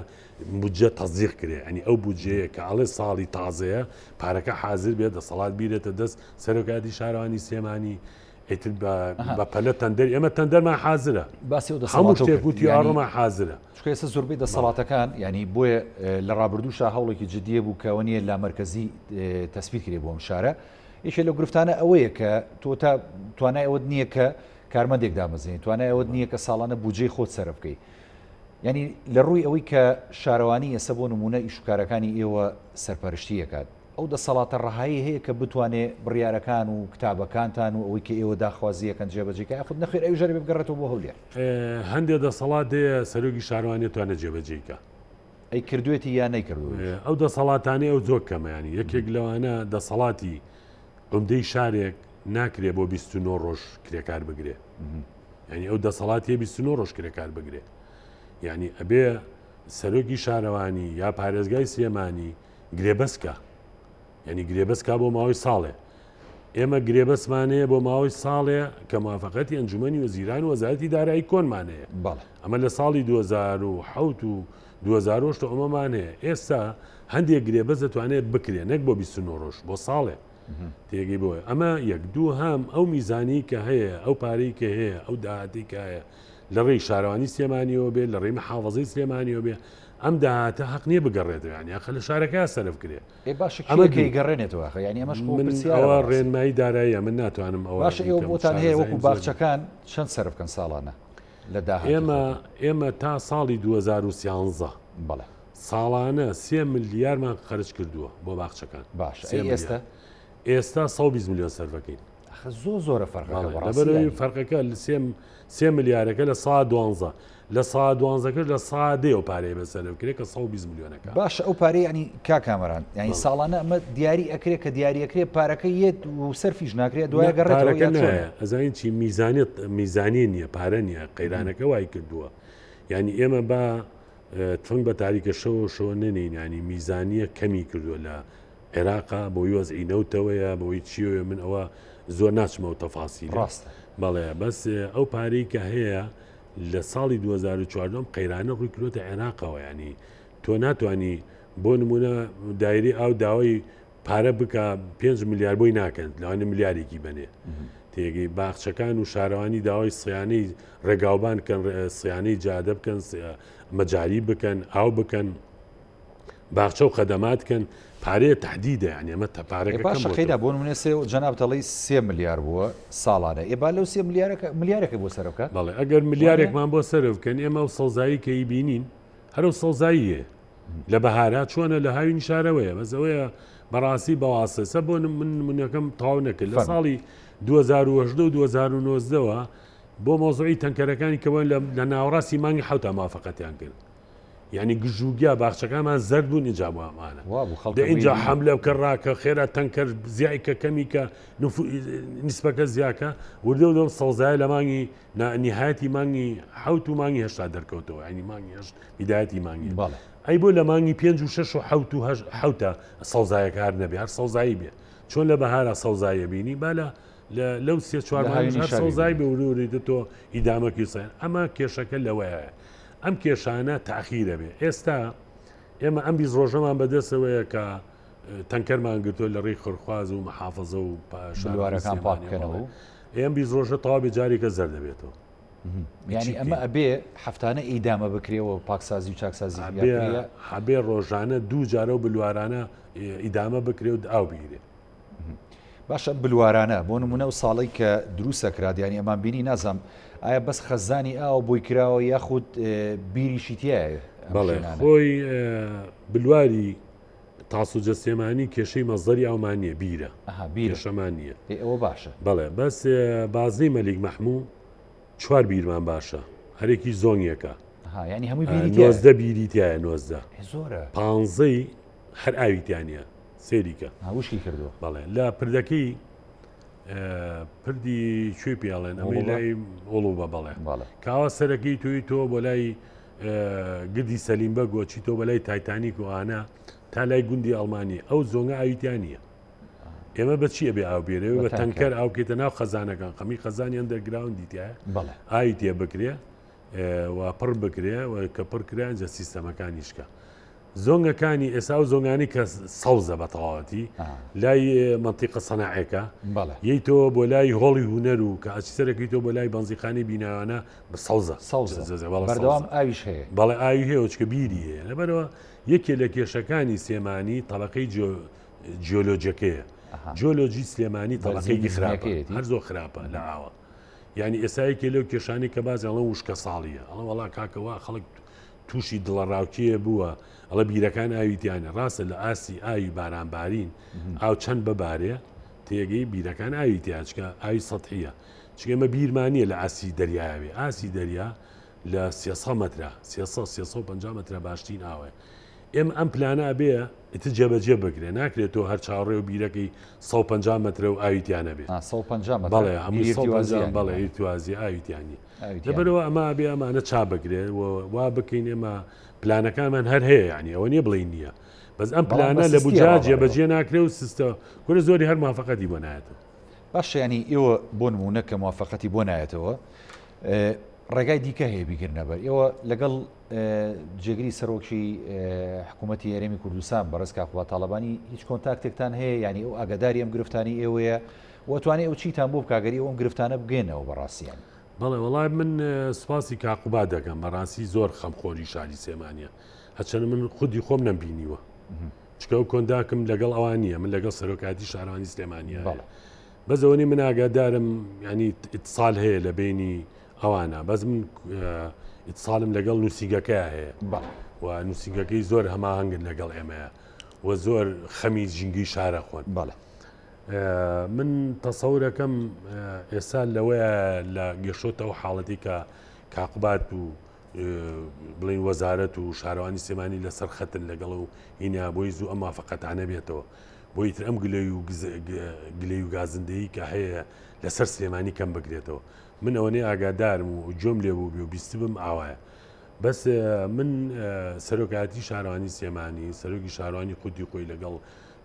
بودجە تەزیق کرێ ئەنی ئەو بودجەیە کە ئەڵێ ساڵی تازەیە پارەکە حازر بێت دەسەڵات بیرێتە دەست سەرۆکایەتی شارەوانی سلێمانی ئیتر بە پەلە تەندەر ئێمە تەندەرمان حازرە باسی ئەو هەموو دەسەڵاتەو شتێک کرد وتی یانی ئاڕۆمان حازرە. چونکە ئێستا زۆربەی دەسەڵاتەکان یانی بۆیە لە ڕابردووشا هەوڵێکی جدیە بوو کە ئەوە نییە لامەرکەزی تەسبیت کرێ بۆ ئەم شارە یەکێ لەو گرفتانە ئەوەیە کە تۆ تا توانای ئەوەت نییە کە کارمەندێک دامەزرێنی توانای ئەوەت نییە کە ساڵانە بودجەی خۆت سەرف بکەی یانی لە ڕووی ئەوەی کە شارەوانی ئێستا بۆ نموونە ئیشوکارەکانی ئێوە سەرپەرشتی ئەکات ئەو دەسەڵاتە ڕەهایی هەیە کە بتوانێ بڕیارەکان و کتابەکانتان و ئەوەی کە ئێوە داخوازی ئەکەن جێبەجێ کە یاخود نەخێر ئەویش هەر ئەبێ بگەڕێتەوە بۆ هەولێر؟ هەندێ دەسەڵات هەیە سەرۆکی شارەوانی ئەتوانێ جێبەجێی کا. ئەی کردوێتی یا نەیکردووە؟ ئەو دەسەڵاتانەی ئەو زۆر کەمە یانی یەکێک لەوانە دەسەڵاتی عومدەی شارێک ناکرێ بۆ 29 ڕۆژ کرێکار بگرێ یعنی ئەو دەسەڵاتیە 29 ڕۆژ کرێکار بگرێ یعنی ئەبێ سەرۆکی شارەوانی یا پارێزگای سلێمانی گرێبەست کا یعنی گرێبەست کا بۆ ماوەی ساڵێ. ئێمە گرێبەستمان هەیە بۆ ماوەی ساڵێ کە موافەقەتی ئەنجومەنی وەزیران و وەزارەتی دارایی کۆنمان هەیە. بەڵێ. ئەمە لە ساڵی 2007 و 2008 ئەمەمان هەیە. ئێستا هەندێک گرێبەست دەتوانێت بکرێ نەک بۆ 29 ڕۆژ بۆ ساڵێ. تێگەی بۆیە ئەمە یەک دووهەم ئەو میزانی کە هەیە ئەو پارەی کە هەیە ئەو داهاتی کە هەیە لە ڕێی شارەوانی سلێمانیەوە بێ لە ڕێی محافظەی سلێمانیەوە بێ ئەم داهاتە هەق نییە بگەڕێتەوە یانی ئەخە لە شارەکە سەرف کرێ. ئێ باشە ئەمە کێ گەڕێنێتەوە ئاخە یانی ئەمەش خۆ من پرسیارە ئەوە بەڕاستی. ڕێنمایی داراییە من ناتوانم ئەوە باشە ئێوە بیکەم بۆتان هەیە شارەزاییم وەکو زۆر نییە. باخچەکان چەند سەرف بکەن ساڵانە لە داهاتی ئێمە خۆتان؟ ئێمە تا ساڵی 2013 بەڵێ. ساڵانە سێ ملیارمان خەرج کردووە بۆ باخچەکان. باشە سێ ئەی ئێستا؟ ملیار. ئێستا 120 ملیۆن سەرفەکەین. ئەخە زۆر زۆرە فەرقەکە بەڵێ بەڕاستی لەبەرئەوەی یانی. فەرقەکە لە سێ سێ ملیارەکە لە سا دوانزە لە سا دوانزەکەش لە سا دەی ئەو پارەیە بەسەر بکرێت کە 120 ملیۆنەکە. باشە ئەو پارەی یانی کاک کامەران یانی بەڵێ. ساڵانە ئەمە دیاری ئەکرێ کە دیاری ئەکرێ پارەکە یەت و سەرفیش ناکرێ نا دوایە گەڕێتەوە پارەکە یا چۆنە؟ نایە ئەزانین چی میزانیت میزانیە نییە پارە نییە قەیرانەکە وای کردووە یانی ئێمە با تفەنگ بە تاریکە شەوە شەوە نەنێین یانی میزانیە کەمی کردووە لە عێراقا بۆی وەزعی نەوتەوەیە بۆی چیەوە من ئەوە زۆر ناچمەوە تەفاسیلە ڕاستە. بەڵێ بەس ئەو پارەی کە هەیە لە ساڵی 2014 ئەم قەیرانە ڕووی کردۆتە عێراقەوە ینی تۆ ناتوانانی بۆ نمونە دایری ئاو داوای پارە بکە 5 ملیار بۆی ناکەن لەوانە ملیارێکی بنێ تێگەی باخچەکان و شارەوانی داوای سیانەی ڕێگاوبان کەن سیانەی جادە بکەن مەجاری بکەن ئاو بکەن باخچە و خەدەمات کەن پارەیە تەحدیدە یانی ئەمە تە پارەکە کەم باشە بۆتەوە. قەینا بۆ نمونە سێ جەنابت ئەڵێی سێ ملیار بووە ساڵانە ئێ با لەو سێ ملیارەکە ملیارێکە بۆ سەرف بکات بەڵێ ئەگەر وانیە؟ ملیارێکمان بۆ سەرف بکەن ئێمە ئەو سەوزایی کە ئیبینین هەر ئەو سەوزاییە لە بەهارا چۆنە لە هاوینی شارەوەیە بەس ئەوەیە بەڕاستی بەواسەسە بۆ من نمونەکەم تەواو نەکرد لە فەرموو. ساڵی 2018 و 2019 وە بۆ مەوزوعی تەنکەرەکانی کە بۆن لە ناوەڕاستی مانگی حەوتا موافقەتیان کرد یعنی گژوگیا باخچەکانمان زەرد بوون ئینجا بۆ ئەمانە وابوو خەڵک دە ئینجا ویری. حەملە بکە ڕاکە خێرا تەنکەر زیای کە کەمی کە نیسبەکە زیاکە وردە و دەم سەوزایە لە مانگی نیهایەتی مانگی حەوت و مانگی هەشتا دەرکەوتەوە ینی مانگی هەشت بیدایەتی مانگی بەڵێ. ئەی بۆ لە مانگی پێنج و شەش و حەوت و هەشت حەوتە سەوزایەکە هەر نەبێ هەر سەوزایی بێ چۆن لە بەهارا سەوزایە بینی با لە لەو سێ چوار لە مانگەش هاوینی هەر شاری سەوزایی بینی. بێ وردە وردە تۆ ئیدامەکی سەیان ئەمە کێشەکە لەوەیە ئەم کێشانە تاخیرە بێ ئێستا ئێمە ئەم 20 ڕۆژەمان بەدەستەوەیە کە تەنکەرمان گرتووە لە ڕێی خڕخواز و محافظە و بلوارەکان پاک بکەنەوە. ئێم 20 ڕۆژە تەواو بێ جارێکە زەر دەبێتەوە. یعنی ئەمە ئەبێ هەفتانە ئیدامە بکرێەوە پاکسازی و چاکسازی هەبێ ڕۆژانە دوو جارە و بلوارانە ئیدامە بکرێ و ئاو بگیرێ. باشە بلوارانە بۆ نمونە و ساڵی کە دروستە کرا دیانی ئەمان بینی نازم ئایا بەس خەزانی ئاو بۆی کراوە یاخود بیریشی تایە بەڵێ خۆی بلواری تاسوجە سلێمانی کێشەی مەزدەری ئاومان نییە بیرە بیرەشەمان نییە ئەوە باشە بەڵێ بەس بازنەی مەلیک مەحموو چوار بیرمان باشە هەرێکی زۆنگێکە ینی هەمووی بیری نۆزدە بیری تایە نۆزدە زۆرە پانزەی هەر ئاوی تیانە سێریکە وشکی کردووە بەڵێ لە پردەکەی پردی کوێ پێڵێن ئەمەی لای ئۆڵو بە بەڵێ کاوە سەرەکەی تۆی تۆ بۆ لای گردی سەلیم بە گۆچی تۆ بەلای تایتانیک و ئانا تا لای گوندی ئەڵمانی ئەو زۆنگە ئاویتیان نییە ئێمە بە چی ئەبێ ئاو بێرەوە بە تەنکەر ئاو بکەیتە ناو خەزانەکان قەمی خەزانی ئەندەرگراوندی تایە ئاوی تێ بکرێ و پڕ بکرێ و کە پڕ کرا ئینجا سیستەمەکانیشکە زۆنگەکانی ئێستا ئەو زۆنگانی کە سەوزە بە تەواوەتی لای مەنتیقە سەناعێکە یەیتەوە بۆ لای هۆڵی هونەر و کە ئەچی سەرەکەی تۆ بۆ لای بەنزیخانی بیناوانە بە سەوزە سەوزە بەردەوام ئاویش هەیە بەڵێ ئاوی هەیە چکە بیری هەیە لەبەرەوە یەکێ لە کێشەکانی سێمانی تەبقەی جیۆلۆجیەکەیە جیۆلۆجی سلێمانی تەبقەیەکی خراپە هەر زۆر خراپە لە ئاوە یعنی ئێستا یەکێ لەو کێشانی کە باز ئەڵێن وشکە ساڵیە ئەڵێ وەڵا کاکەوە خەڵک تووشی دڵەڕاوکێ بووە ئەڵێ بیرەکان ئاوی تیانە ڕاستە لە ئاستی ئاوی بارانبارین ئاو چەند ببارێ تێگەی بیرەکان ئاوی تیاچکە ئاوی سەحیە چکە ئێمە بیرمان نییە لە ئاستی دەریاوێ ئاسی دەریا لە 300 مەترە 300 350 مەترە باشترین ئاوە ئێمە ئەم پلانە ئەبێ ئیتر جێبەجێ بکرێ ناکرێت تۆ هەر چاوەڕێ و بیرەکەی 150 مەترە و ئاوی تیا نەبێ 150 مەتر بەڵێ هەمووی 150 بەڵێ ئیرتوازی ئاوی تیا نییە لەبەرەوە ئەمە ئەبێ ئەمانە چا بکرێ و وا بکەین ئێمە پلانەکانمان هەر هەیە یعنی ئەوە نییە بڵێین نییە بەس ئەم پلانە لە بودجە جێبەجێ ناکرێ و سیستە کورە زۆری هەر موافقەتی بۆ نایەتەوە. باشە یانی ئێوە بۆ نموونە کە موافەقەتی بۆ نایەتەوە ڕێگای دیکە هەیە بیگرنە بەر ئێوە لەگەڵ جێگری سەرۆکی حکوومەتی هەرێمی کوردستان بەڕێز کاک قوباد تاڵەبانی هیچ contact ێکتان هەیە یانی ئەو ئاگاداری ئەم گرفتانی ئێوەیە و توانێ ئەو چیتان بۆ بکا گەر ئێوە ئەم گرفتانە بگەنەوە بەڕاستیان؟ بەڵێ وەڵای من سوپاسی کاک قوباد دەکەم بەڕاستی زۆر خەمخۆری شاری سلێمانیە هەرچەندە من خودی خۆم نەمبینیوە چکە ئەو contact م لەگەڵ ئەوان نییە من لەگەڵ سەرۆکاتی شارەوانی سلێمانیە بەڵێ بەس ئەوەنی من ئاگادارم ینی اتصال هەیە لە بینی ئەوانە بەس من اتصالم لەگەڵ نووسیگەکە هەیە و نووسینگەکەی زۆر هەماهەنگن لەگەڵ ئێمەیە و زۆر خەمی ژینگەی شارە خۆن بەڵێ من تەسەورەکەم ئێستا لەوەیە لە گەشتۆتە ئەو حاڵەتی کە کاقوبات و بڵین وەزارەت و شارەوانی سلێمانی لەسەر خەتن لەگەڵ و هینا بۆی زوو ئەم موافەقەتانە بێتەوە بۆ ئیتر ئەم گلەی و گلەی و گازندەیی کە هەیە لەسەر سلێمانی کەم بکرێتەوە من ئەوەنەی ئاگادارم و گوێم لێ بوو بێ و بیستبم ئاوایە بەس من سەرۆکایەتی شارەوانی سلێمانی سەرۆکی شارەوانی خودی خۆی لەگەڵ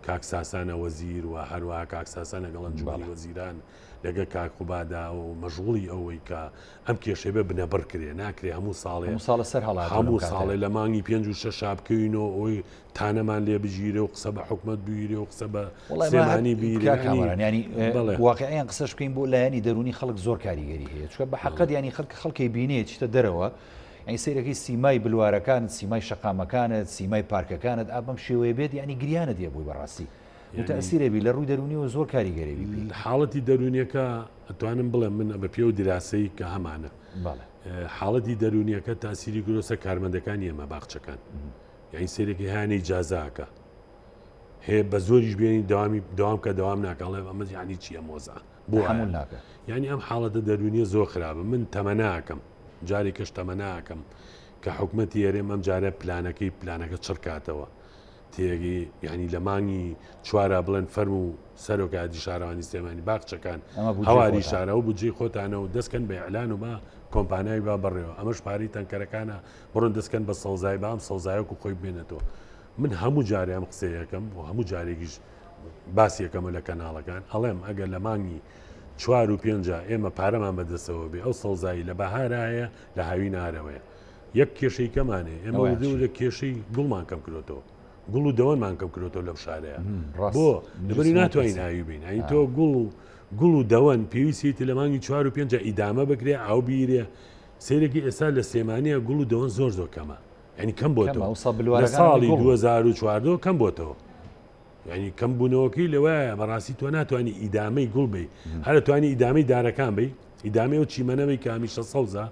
کاک ساسانە وەزیر و هەروەها کاک ساسان لەگەڵ ئەنجومەنی وەزیران لەگە کاک قوبادا و مەشغوڵی ئەوەی کە ئەم کێشەی بە بنەبڕ کرێ ناکرێ هەموو ساڵێ ساڵە سەر هەڵات هەموو ساڵێ لە مانگی پێنج و شەشا بکەوینەوە ئەوی تانەمان لێ بگیرێ و قسە بە حکومەت بگیرێ و قسە بە سلێمانی بیرێ ینی واقعیان قسەش بکەین بۆ لایەنی دەرونی خەڵک زۆر کاریگەری هەیە چونکە بە حەقەت ینی خەڵک خەڵکی بینێ چیتە دەرەوە یعنی سەیرەکەی سیمای بلوارەکانت سیمای شەقامەکانت سیمای پارکەکانت ئا بەم شێوەیە بێت یعنی گریانت دێ بۆی بەڕاستی متەسیرە بی لە ڕووی دەرونیەوە زۆر کاریگەری بی پێی. حاڵەتی دەرونیەکە ئەتوانم بڵێم من بە پێ و دیراسەی کە هەمانە حاڵەتی دەرونیەکە تاسیری گرۆسە کارمەندەکانی ئێمە باخچەکان یعنی سێرێکی هەیانەی جازاکە هەیە بە زۆریش بێنی داوامی داوام کە داوام ناکەڵێ ئەمە یعنی چیە مۆزە بۆ هەموو ناکە یعنی ئەم حاڵەتە دەرونیە زۆر خراپە من تەمەناکەم جارێکەش تەمەناکەم کە حکومەتی هەرێم ئەم جارە پلانەکەی پلانەکە چڕکاتەوە تێگەی یانی لە مانگی چوارا بڵێن فەرموو سەرۆکایەتی شارەوانی سلێمانی باخچەکان هەواری شارە و بودجەی خۆتانە و دەستکەن بە ئیعلان و با کۆمپانیای با بەڕێوە ئەمەش پارەی تەنکەرەکانە بڕۆن دەستکەن بە سەوزای بام سەوزایەک و خۆی بمێنێتەوە من هەموو جارێ ئەم قسەیەکەم و هەموو جارێکیش باسیەکەمە لە کەناڵەکان ئەڵێم ئەگەر لە مانگی چوار و پێنجا ئێمە پارەمان بەدەستەوە بێ ئەو سەوزایی لە بەهارایە لە هاوینارەوەیە یەک کێشەی کەمان هەیە ئێمە وردە وردە کێشەی گوڵمان کەم کرۆتەوە گوڵ و دەوەنمان کەم کرۆتەوە لەم شارەیە بۆ لەبەری ناتوانین ئاوی بین ئەی تۆ گوڵ و گوڵ و دەوەن پێویستیتی لە مانگی چوار و پێنج ئیدامە بکرێ ئاو بیرێ سیرێکی ئێستا لە سلێمانیە گوڵ و دەوەن زۆر زۆر کەمە یعنی کەم بۆتەوە لە ساڵی 2014 کەم بۆتەوە یعنی کەم بوونەوەکەی لەوایە بەڕاستی تۆ ناتوانانی ئیدامەی گوڵ بی هەر توانی ئیدامەی دارەکان بی ئیدامەی و چیمەنەوەی کە هەمیشە سەوزە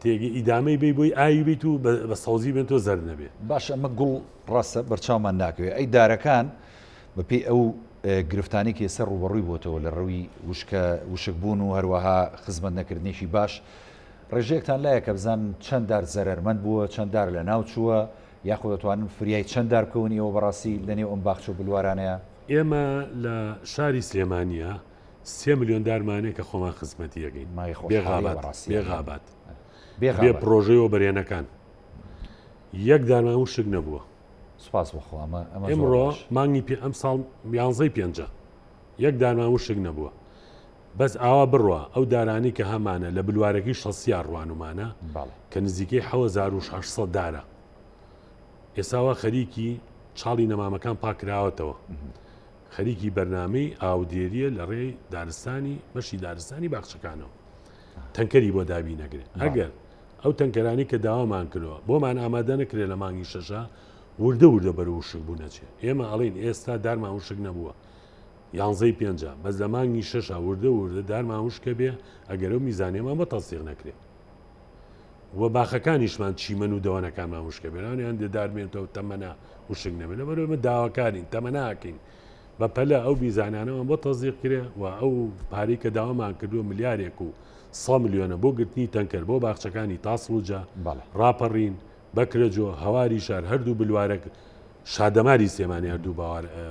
تێگەی ئیدامەی بەی بۆی ئاوی بیت و بە سەوزی بێن تۆ زەرد نەبێ. باشە ئەمە گوڵ ڕاستە بەرچاومان ناکەوێ ئەی دارەکان بە پێی ئەو گرفتانەی کە ئێستا ڕووبەڕووی بۆتەوە لە ڕووی وشکە وشک بوون و هەروەها خزمەت نەکردنێکی باش ڕێژەیەکتان لایە کە بزانن چەند دار زەرەرمەند بووە چەند دار لە ناو چووە یاخۆ دەتوانن فریای چەند دار بکەون ئێوە بەڕاستی لە نێو ئەم باخچە و بلوارانەیە؟ ئێمە لە شاری سلێمانییە سێ ملیۆن دارمانەیە کە خۆمان خزمەتی ئەکەین مای بێ خۆشحاڵیە غابات بەڕاستی بێ ئەگەر غابات بێ بێ غابات پرۆژەی وەبەرهێنەکان یەک دارمان وشک نەبووە سوپاس بۆ خوا ئەمە ئەمە زۆر ئمڕۆ باش مانگی پێ ئەم ساڵ یانزەی پێنجە یەک دارمان وشک نەبووە بەس ئاوا بڕوا ئەو دارانی کە هەمانە لە بلوارەکەی شەسیا ڕوانومانە بەڵێ کە نزیکەی 1600 دارە ئێساوا خەریکی چاڵی نەمامەکان پاکراوەتەوە خەریکی بەرنامەی ئاودێریە لە ڕێی دارستانی بەشی دارستانی باخچەکانەوە تەنکەری بۆ دابی نەگرێت ئەگەر ئەو تەنکەرانی کە داوامان کردوە بۆمان ئامادە نەکرێت لە مانگی شەشە وردە وردە بەرە وشک بوو نەچێت ئێمە ئەڵین ئێستا دارمان وشک نەبووە یانزەی پێنجە بەس لە مانگی شەشە وردە وردە دارمان وشکە بێ ئەگەر ئەو میزانیەمان بە تەسیق نەکرێت و باخەکانیشمان چیمەن و دەوەنەکانمان وشکە بێ لەوانەیە هەندێ دار بێنتەوە تەمەنە وشک نەبێت لەبەر ئێمە داواکارین تەمەناکەین بە پەلە ئەو میزانانەمان بۆ تەزیق کرێ و ئەو پارەی کە داوامان کردووە ملیارێک و 100 ملیۆنە بۆ گرتنی تەنکەر بۆ باخچەکانی تاسڵوجە ڕاپەڕین بەکرەجۆ هەواری شار هەردوو بلوارەک شادەماری سلێمانی هەردوو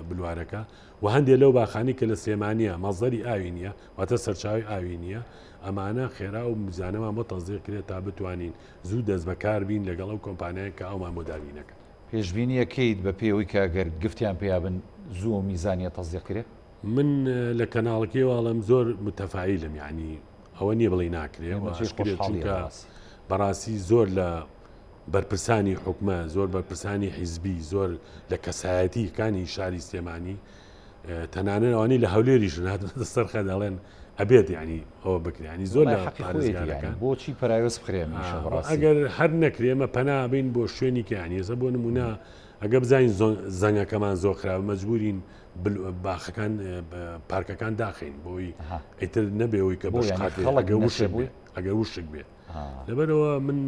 بلوارەکە و هەندێک لەو باخانی کە لە سلێمانیە مەزەری ئاوی نییە واتە سەرچاوی ئاوی نییە ئەمانە خێرا و مزانەمان بۆ تەزیق کرێت تا بتوانین زوو دەست بەکار بین لەگەڵ ئەو کۆمپانیایە کە ئاومان بۆ دابین ئەکەن. پێشبینی ئەکەیت بە پێی ئەوەی کە گەر گفتیان پیا بن زوو ئەو میزانیە تەزیق کرێ؟ من لە کەناڵەکەی واڵم زۆر متەفاعیلم یعنی ئەوە نییە بڵێ ناکرێ چونکە بەڕاستی زۆر لە بەرپرسانی حکومە زۆر بەرپرسانی حیزبی زۆر لە کەسایەتی کانی شاری سلێمانی تەنانەت ئەوانەی لە هەولێریش هاتنەتە سەر خەت ئەڵێن ئەبێت یعنی ئەوە بکرێ ینی زۆر لە پارێزگارەکان بۆچی پەراوێز بخرێن ئەگەر هەر نەکرێ ئێمە پەنا بین بۆ شوێنی کە ینی ئێستا بۆ نمونە ئەگە بزانین زەنگەکەمان زۆر خراپ مەجبورین باخەکان پارکەکان داخین بۆی ئیتر نەبێەوەی کە بۆ خەڵک وشک بووی ئەگەر وشک بێت لەبەرەوە من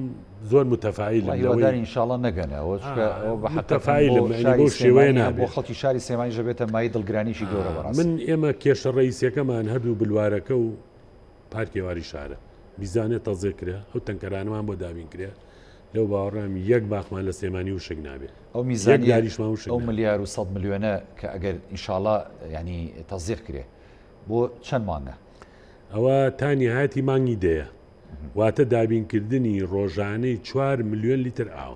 زۆر متەفایلم لەوەی ان شاء الله نەگەنەوە چونکە ئەوە بە متەفایلم بۆ شێوەیە نابێت بۆ خەڵکی شاری سلێمانیش دەبێتە مایەی دڵگرانیی گەورە بەڕاستی. من ئێمە کێشە ڕەئیسیەکەمان هەردوو بلوارەکە و پارکی هەواری شارە بیزانێ تەزێ کرێ ئەو تەنکەرانەمان بۆ دابین کرێ لەو باوەڕام یەک باخمان لە سلێمانی وشک نابێ ئەو میزانیە داریشمان وشک ئەو ملیار و سەد ملیۆنە کە ئەگەر ئینشاڵا ینی تەزیق کرێ بۆ چەند مانگە؟ ئەوە تا نیهایەتی مانگی دەیە واتە دابینکردنی ڕۆژانەی 4 ملیۆن لیتر ئاو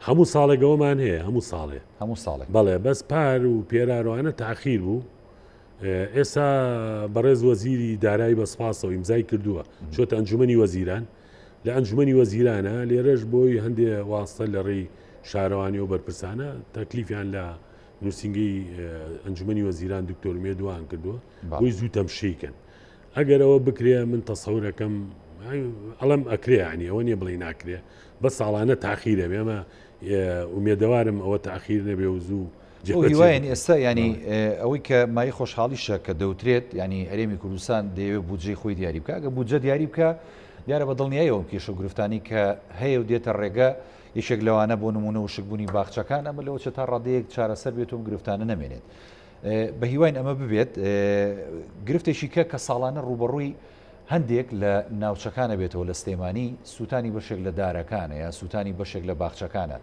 هەموو ساڵێک ئەوەمان هەیە هەموو ساڵێ هەموو ساڵێک بەڵێ بەس پار و پێراروانە تاخیر بوو ئێستا بەڕێز وەزیری دارایی بە سپاسەوە ئیمزای کردووە چۆتە ئەنجومنی وەزیران لە ئەنجومنی وەزیرانە لێرەش بۆی هەندێ واستە لە ڕێی شارەوانی و بەرپرسانە تەکلیفیان لە نووسینگەی ئەنجومنی وەزیران دکتۆر مێدوان کردووە بۆی زوو تەمشیکەن ئەگەر ئەوە بکرێ من تەسەورەکەم ئەڵم ئەکرێ ینی ئەوە نییە بڵێ ناکرێ بە ساڵانە تاخیرە بێمە ئومێدەوارم ئەوە تاخیر نەبێ و زوو هیواین ئێستا ینی ئەوەی کە مای خۆشحاڵیشە کە دەوترێت ینی هەرێمی کوردستان دەیەوێت بودجەی خۆی دیاری بکە ئەگە بودجە دیاری بکە دیارە بە دڵنیایەوە کێشە و گرفتانی کە هەیە و دێتە ڕێگە یەکێک لەوانە بۆ نمونە وشکبوونی باخچەکان ئەمە لەوە چە تا ڕادەیەک چارەسەر بێت و گرفتانە نەمێنێت بە هیواین ئەمە ببێت گرفتێکی کە کە ساڵانە ڕووبەڕووی هەندێک لە ناوچەکانە بێتەوە لە سلێمانی سووتانی بەشێک لە دارەکانە یا سووتانی بەشێک لە باخچەکانە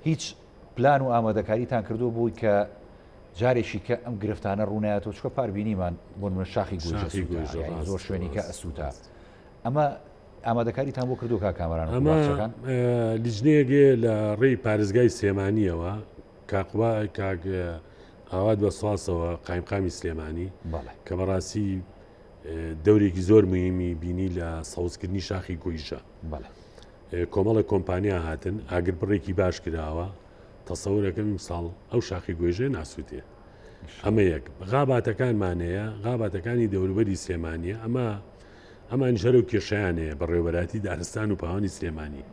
هیچ پلان و ئامادەکاریتان کردو بووی کە جارێکی کە ئەم گرفتانە ڕوونایەتەوە چکە پار بینیمان بۆ من شاخی گۆژە زۆر شوێنی کە ئەسووتا ئەمە ئامادەکاریتان بۆ کردو کا کامەران ئەمە لیژنەیەک لە ڕێی پارێزگای سلێمانیەوە کاقوبا کاک ئاوات بە سواسەوە قایمقامی سلێمانی کە بەڕاستی دەورێکی زۆر مهمی بینی لە سەوزکردنی شاخی گۆیژە کۆمەڵە کۆمپانیا هاتن ئاگر بڕێکی باش کراوە تەسەورەکەم ساڵ ئەو شاخی گۆیژە ناسووتێ ئەمە یەک غاباتەکانمانەیە غاباتەکانی دەوروبەری سلێمانیە ئەمە ئەمانیش هەرو کێشەیان هەیە بەڕێوەبەرایەتی دارستان و پاوانی سلێمانی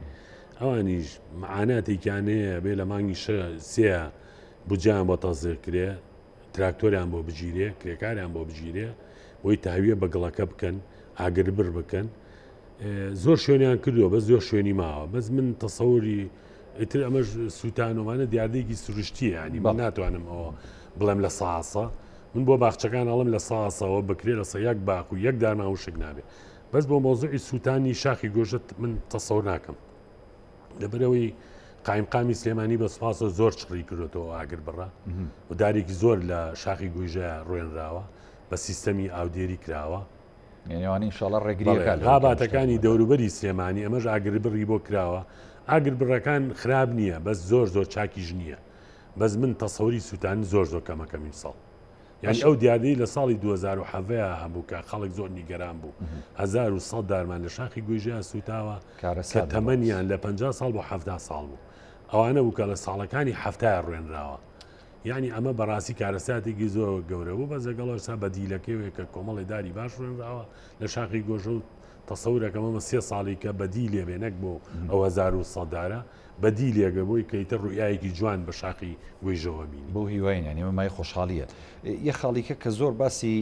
ئەوانیش معاناتێکیان هەیە بێ لە مانگی سێ بجیان بۆ تەزیق کرێ تراکتۆریان بۆ بگیرێ کرێکاریان بۆ بگیرێ بۆی تاویە بە گڵەکە بکەن ئاگر بر بکەن زۆر شوێنیان کردووە بەس زۆر شوێنی ماوە بەس من تەسەوری ئیتر ئەمەش سووتانەوەمانە دیاردەیەکی سروشتیە ینی من ناتوانم ئەوە بڵێم لە ساسە من بۆ باخچەکان ئەڵم لە ساسەوە بکرێ لەسە یەک باخ و یەک دارمان وشک نابێ بەس بۆ مۆزوعی سووتانی شاخی گۆشت من تەسەور ناکەم لەبەرەوەی قایمقامی سلێمانی بە سوپاسەوە زۆر چڕی کردوێتەوە ئاگر بڕە و دارێکی زۆر لە شاخی گۆیژە ڕوێنراوە بە سیستەمی ئاودێری کراوە نێوانی ئینشاڵڵا ڕێگریەکە غاباتەکانی دەوروبەری سلێمانی ئەمەش ئاگربڕی بۆ کراوە ئاگربڕەکان خراپ نییە بەس زۆر زۆر چاکیش نییە بەس من تەسەوری سووتان زۆر زۆر کەمەکەم ئیمساڵ یعنی ئەو دیاردەی لە ساڵی 2017 هەبوو کە خەڵک زۆر نیگەران بوو 1100 دارمان لە شاخی گویژەیان سووتاوە کە تەمەنیان لە 50 ساڵ بۆ 70 ساڵ بوو ئەوانە بوو کە لە ساڵەکانی هەفتای ڕوێنراوە یعنی ئەمە بەڕاستی کارەساتێکی زۆر گەورە بوو بەس لەگەڵ ئێستا بەدیلەکەی وێ کە کۆمەڵی داری باش ڕوێنراوە لە شاخی گۆژە و تەسەورەکەم ئەمە سێ ساڵی کە بەدیلێ بێ نەک بۆ ئەو 1100 دارە بەدیلێکە بۆی کە ئیتر ڕوئیایەکی جوان بە شاخی گۆیژەوە بینی. بەو هیواین یانی ئەمە مایەی خۆشحاڵییە. یەک خاڵیکە کە زۆر باسی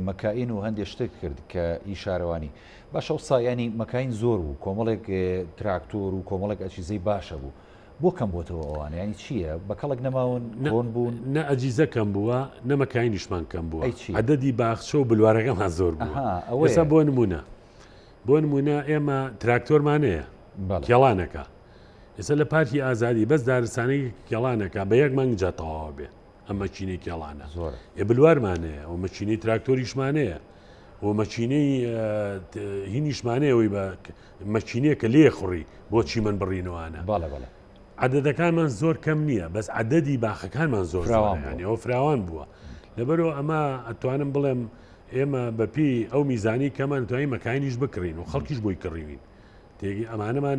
مەکائین و هەندێ شتت کرد کە ئی شارەوانی. باشە ئەوسا یانی مەکاین زۆر بوو کۆمەڵێک تراکتۆر و کۆمەڵێک ئەجهیزەی باشە بوو. بۆ کەم بۆتەوە ئەوانە یانی چییە؟ بە کەڵک نەماون کۆن بوون؟ نە ئەجیزە کەم بووە نە مەکاینیشمان کەم بووە. ئەی چی؟ عەدەدی باخچە و بلوارەکەمان زۆر بووە. ئەها ئەوەیە. ئێستا بۆ نموونە بۆ نموونە ئێمە تراکتۆرمان هەیە کێڵانەکە ئێستا لە پارکی ئازادی بەس دارستانێکی کێڵانەکە بە یەک مانگ جا تەواوە بێ ئەم مەکینەی کێڵانە زۆر ئێ بلوارمان هەیە و مەکینەی تراکتۆریشمان هەیە و مەکینەی هینیشمان هەیە ئەوەی بە مەکینەیە کە لێ خوڕی بۆ چیمەن بڕینەوانە بەڵێ بەڵێ عەدەدەکانمان زۆر کەم نییە بەس عەدەدی باخەکانمان زۆر فراوان بووە ئەوە فراوان بووە. لەبەرەوە ئەمە ئەتوانم بڵێم ئێمە بەپی ئەو میزانی کەمان توانین مەکانیش بکڕین و خەڵکیش بۆی کڕیوین تێگی ئەمانەمان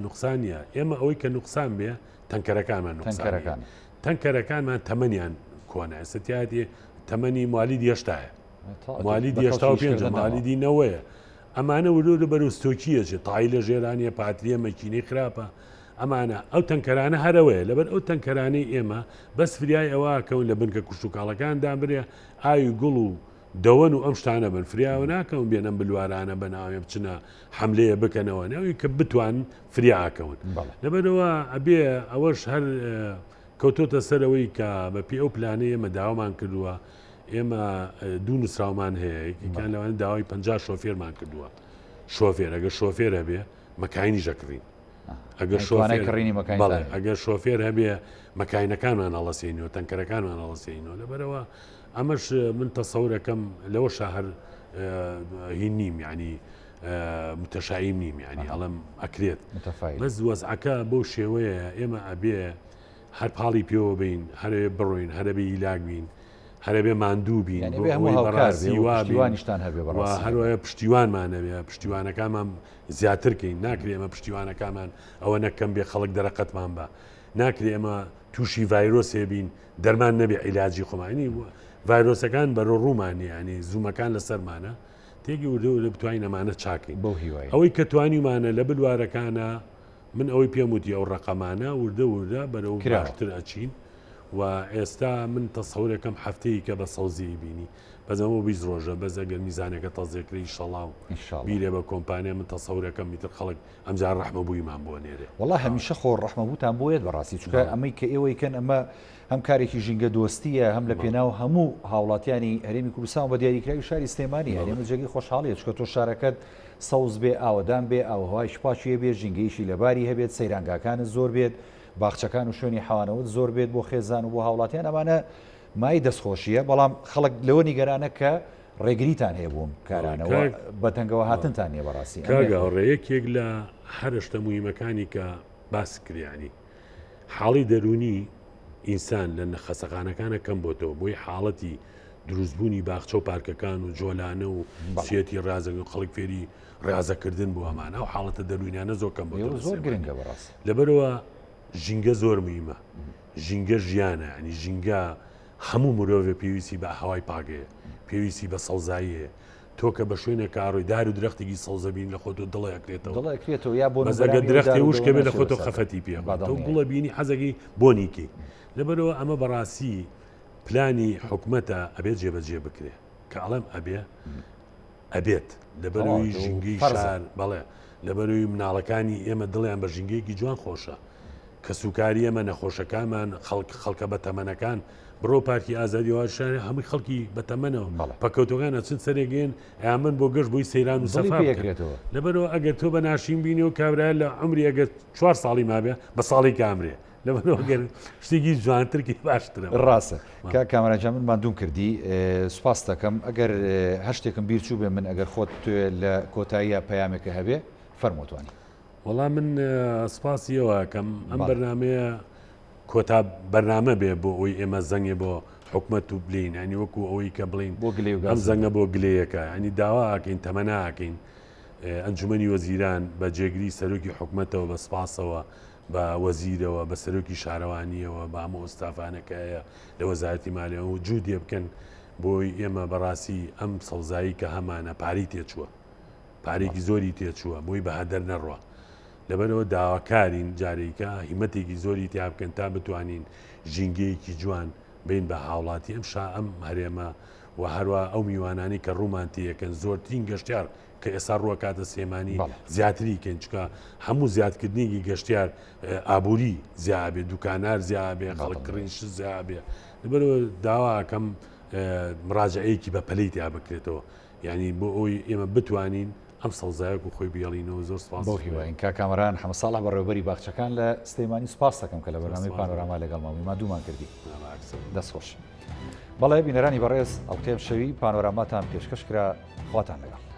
نقصان نیە ئێمە ئەوەی کە نقصان بێ تەنکەرەکانمان نقصانەکان تەنکەرەکانمان تەمەنیان کۆنە ئێستا تیادی تەمەنی موالیدی هێشتایە موالیدی هێشتا و پێنج موالیدی نەوەیە ئەمانە ورۆرە بەرەو ستۆکیەچێ تای لە ژێرانیە پاتریە مەکینەی خراپە ئەمانە ئەو تەنکەرانە هەرەوەیە لەبەر ئەو تەنکەرانەی ئێمە بەس فریای ئەوە کەون لە بنکە کوشتتوکاڵەکان دابرێ ئاوی گوڵ و دەوەن و ئەم شتانە بن فریاوە ناکەون بێن ئەم بلوارانە بەناوێ بچنە حملەیە بکەنەوە نەوەی کە بتوان فریاکەون لەبەرەوە ئەبێ ئەوەش هەر کەوتۆتە سەرەوەی کە بە پێ ئەو پلانەی ئێمە داوامان کردووە ئێمە دوو نووسراومان هەیە یەکێکیان لەوانە داوای 50 شۆفێرمان کردووە شۆفێر ئەگەر شۆفێر هەبێ مەکاینیش ئەکڕین ئەگەر شۆفێر کڕینی مەکاین بەڵێ ئەگەر شۆفێر هەبێ مەکاینەکانمان هەڵەسێنەوە تەنکەرەکانمان هەڵەسێنەوە لەبەرەوە ئەمەش من تەسەورەکەم لەوە شاهر هین نیم یعنی متەشایم نیم یعنی ئەڵم ئەکرێت بەس وەزعەکە بەو شێوەیە ئێمە ئەبێ هەر پاڵی پێوە بین هەرێ بڕۆین هەرەبێ هیلاک بین هەرەبێ ماندوو بین هەبێ هەبێ هەروە پشتیوانمان هەبێ پشتیوانەکانمان زیاتر کەین ناکرێ ئێمە پشتیوانەکانمان ئەوە نەکەم بێ خەڵک دەرەقەتمان بە ناکرێ ئێمە تووشی ڤایرۆسێ بین دەرمان نەبێ عیلاجی خۆمانی ڤایرۆسەکان بەرە ڕوومانی ینی زوومەکان لەسەرمانە تێکی وردە وردە بتوانین ئەمانە چاکەین بەو هیوای ئەوەی کە توانیمانە لە بلوارەکانە من ئەوەی پێم وتی ئەو ڕقەمانە وردە وردە بەرەو باشتر ئەچین و ئێستا من تەسەورەکەم هەفتەیە کە بە سەوزی بینی بەس ئەمە 20 ڕۆژە بەس ئەگەر میزانەکە تەزێکری شەڵا و بیرێ بە کۆمپانیا من تەسەورەکەم میتر خەڵک ئەمجار ڕەحمە بوویمان بۆ نێرێ. وەڵا هەمیشە خۆ ڕەحمەبووتان بۆ یەت بەڕاستی چونکە ئەمەی کە ئێوەی کەن ئەمە هەم کارێکی ژینگە دۆستیە هەم لە پێناو هەموو هاوڵاتیانی هەرێمی کوردستان و بە دیاریکراوی شاری سلێمانی یانی ئەمە جێگەی خۆشحاڵیە چونکە تۆ شارەکەت سەوز بێ ئاوەدان بێ ئاوهەوایەکی پاکی هەبێت ژینگەیەکی لەباری هەبێت سەیرانگاکانت زۆر بێت باخچەکان و شوێنی حەوانەوەت زۆر بێت بۆ خێزان و بۆ هاوڵاتیان ئەمانە مای دەستخۆشیە بەڵام خەڵک لەوە نیگەرانە کە ڕێگریتان هەیە بۆم کارانەوە بەتەنگەوە هاتنتان نیە بەڕاستی کاک هاوڕێ یەکێک لە هەرە شتە موهیمەکانی کە باس کریانی حاڵی دەروونی ئینسان لە نەخەسەخانەکانە کەم بۆتەوە بۆی حاڵەتی دروستبوونی باخچە و پارکەکان و جۆلانە و سیەتی ڕازە و خەڵک فێری ڕازەکردن بۆ ئەمانە و حاڵەتە دەروونیانە زۆر کەم بۆ زۆر گرنگە بەڕاست لەبەرەوە ژینگە زۆر موهیمە ژینگە ژیانە ینی ژینگە هەموو مرۆڤێ پێویستی بە هەوای پاک هەیە، پێویستی بە سەوزایی هەیە. تۆ کە بە شوێنێکا ڕۆی دار و درەختێکی سەوزە بینی لە خۆتۆ دڵێ ئەکرێتەوە. دڵ ئەکرێتەوە یا بۆن و بەس ئەگەر بەرامی ئەو درەختێ دار و وشکە دەوەنە بێ لە چێ خۆتۆ بەسەر خەفەتی پێ با ئەخوا. تۆ دڵنیای. گوڵە بینی حەزەکەی بۆنی کەی. لەبەرئەوە ئەمە بەڕاستی پلانی حکومەتە ئەبێ جێبەجێ بکرێ. کە ئەڵێم ئەبێ، ئەبێت. لەبەرئەوەی تەواو تۆ ژینگەی فەرزە. شار، بەڵێ، لەبەرئەوەی مناڵەکانی ئێمە دڵیان بە ژینگەیەکی جوان خۆشە. کەسوکاری ئێمە، نەخۆشەکانمان، خەڵک، خەڵکە بەتەمەنەکان، بڕۆ پارکی ئازادی هەوار شارێ هەمووی خەڵکی بەتەمەنەوە، بەڵێ. پەککەوتوەکان ئەچن سەرێک ئێن ئەیانبەن بۆ گەشت بۆی سەیران و دڵی سەفا پێ بکەن. ئەکرێتەوە. لەبەرئەوە ئەگەر تۆ بە ناشرین بینی و کابرایە لە عومری ئەگەر چوار ساڵی مابێ بە ساڵێکی ئەمرێ. لەبەرئەوە گەر شتێکی جوانتر کەی باشترە. ڕاستە کاک کامەران جان من ماندووم کردی سوپاست دەکەم ئەگەر هەر شتێکم بیر چووبێ من ئەگەر خۆت بتوێ لە کۆتاییا پەیامێکە هەبێ فەرموو توانی. وەڵا من سپاسی ئێوە ئەکەم ئەم بەرنامەیە کۆتا بەرنامە بێ بۆ ئەوی ئێمە زەنگێ بۆ حکومەت و بلین ینی وەکو ئەوەی کە بڵین بۆ گلێ و ئەم زەنگە بۆ گلەیەکە ینی داواکەین تەمەناکەین ئەنجومەنی وەزیران بە جێگری سەرۆکی حکومەتەوە بە سپاسەوە بە وەزیرەوە بە سەرۆکی شارەوانیەوە بە هەموو ئۆستافانەکەیە لە وەزارەتی مالەوە و جوودێ بکەن بۆی ئێمە بەڕاستی ئەم سەوزایی کە هەمانە پارەی تێچووە پارەیەکی زۆری تێچووە بۆی بە هەدەر نەڕوا لەبەرەوە داواکارین جارێکە هیمەتێکی زۆری تیا بکەن تا بتوانین ژینگەیەکی جوان بین بە هاوڵاتی ئەم شا ئەم هەرێمە و هەروە ئەو میوانانی کە ڕوومان تێیەکەن زۆرترین گەشتیار کە ئێستا ڕووەکاتە سلێمانی زیاتری کەین چکە هەموو زیادکردنێکی گەشتیار ئابووری زیابێ دوکانار زیابێ خەڵک کڕین شت زیابێ لەبەرەوە داواکەم مراجعەیەکی بە پەلەی تیا بکرێتەوە یانی بۆ ئەوەی ئێمە بتوانین ئەم سەوزایە وەکو خۆی بهێڵینەوە زۆر سپاس. بەو هیواین کاک کامەران حەمە ساڵح بەڕێوەبەری باخچەکان لە سلێمانی سپاست دەکەم کە لە بەرنامەی پانۆراما لەگەڵمان بووی ماندوومان کردی دەست خۆش. بەڵێ بینەرانی بەڕێز ئەڵقەی ئەمشەوی پانۆراماتان پێشکەش کرا خواتان لەگەڵ.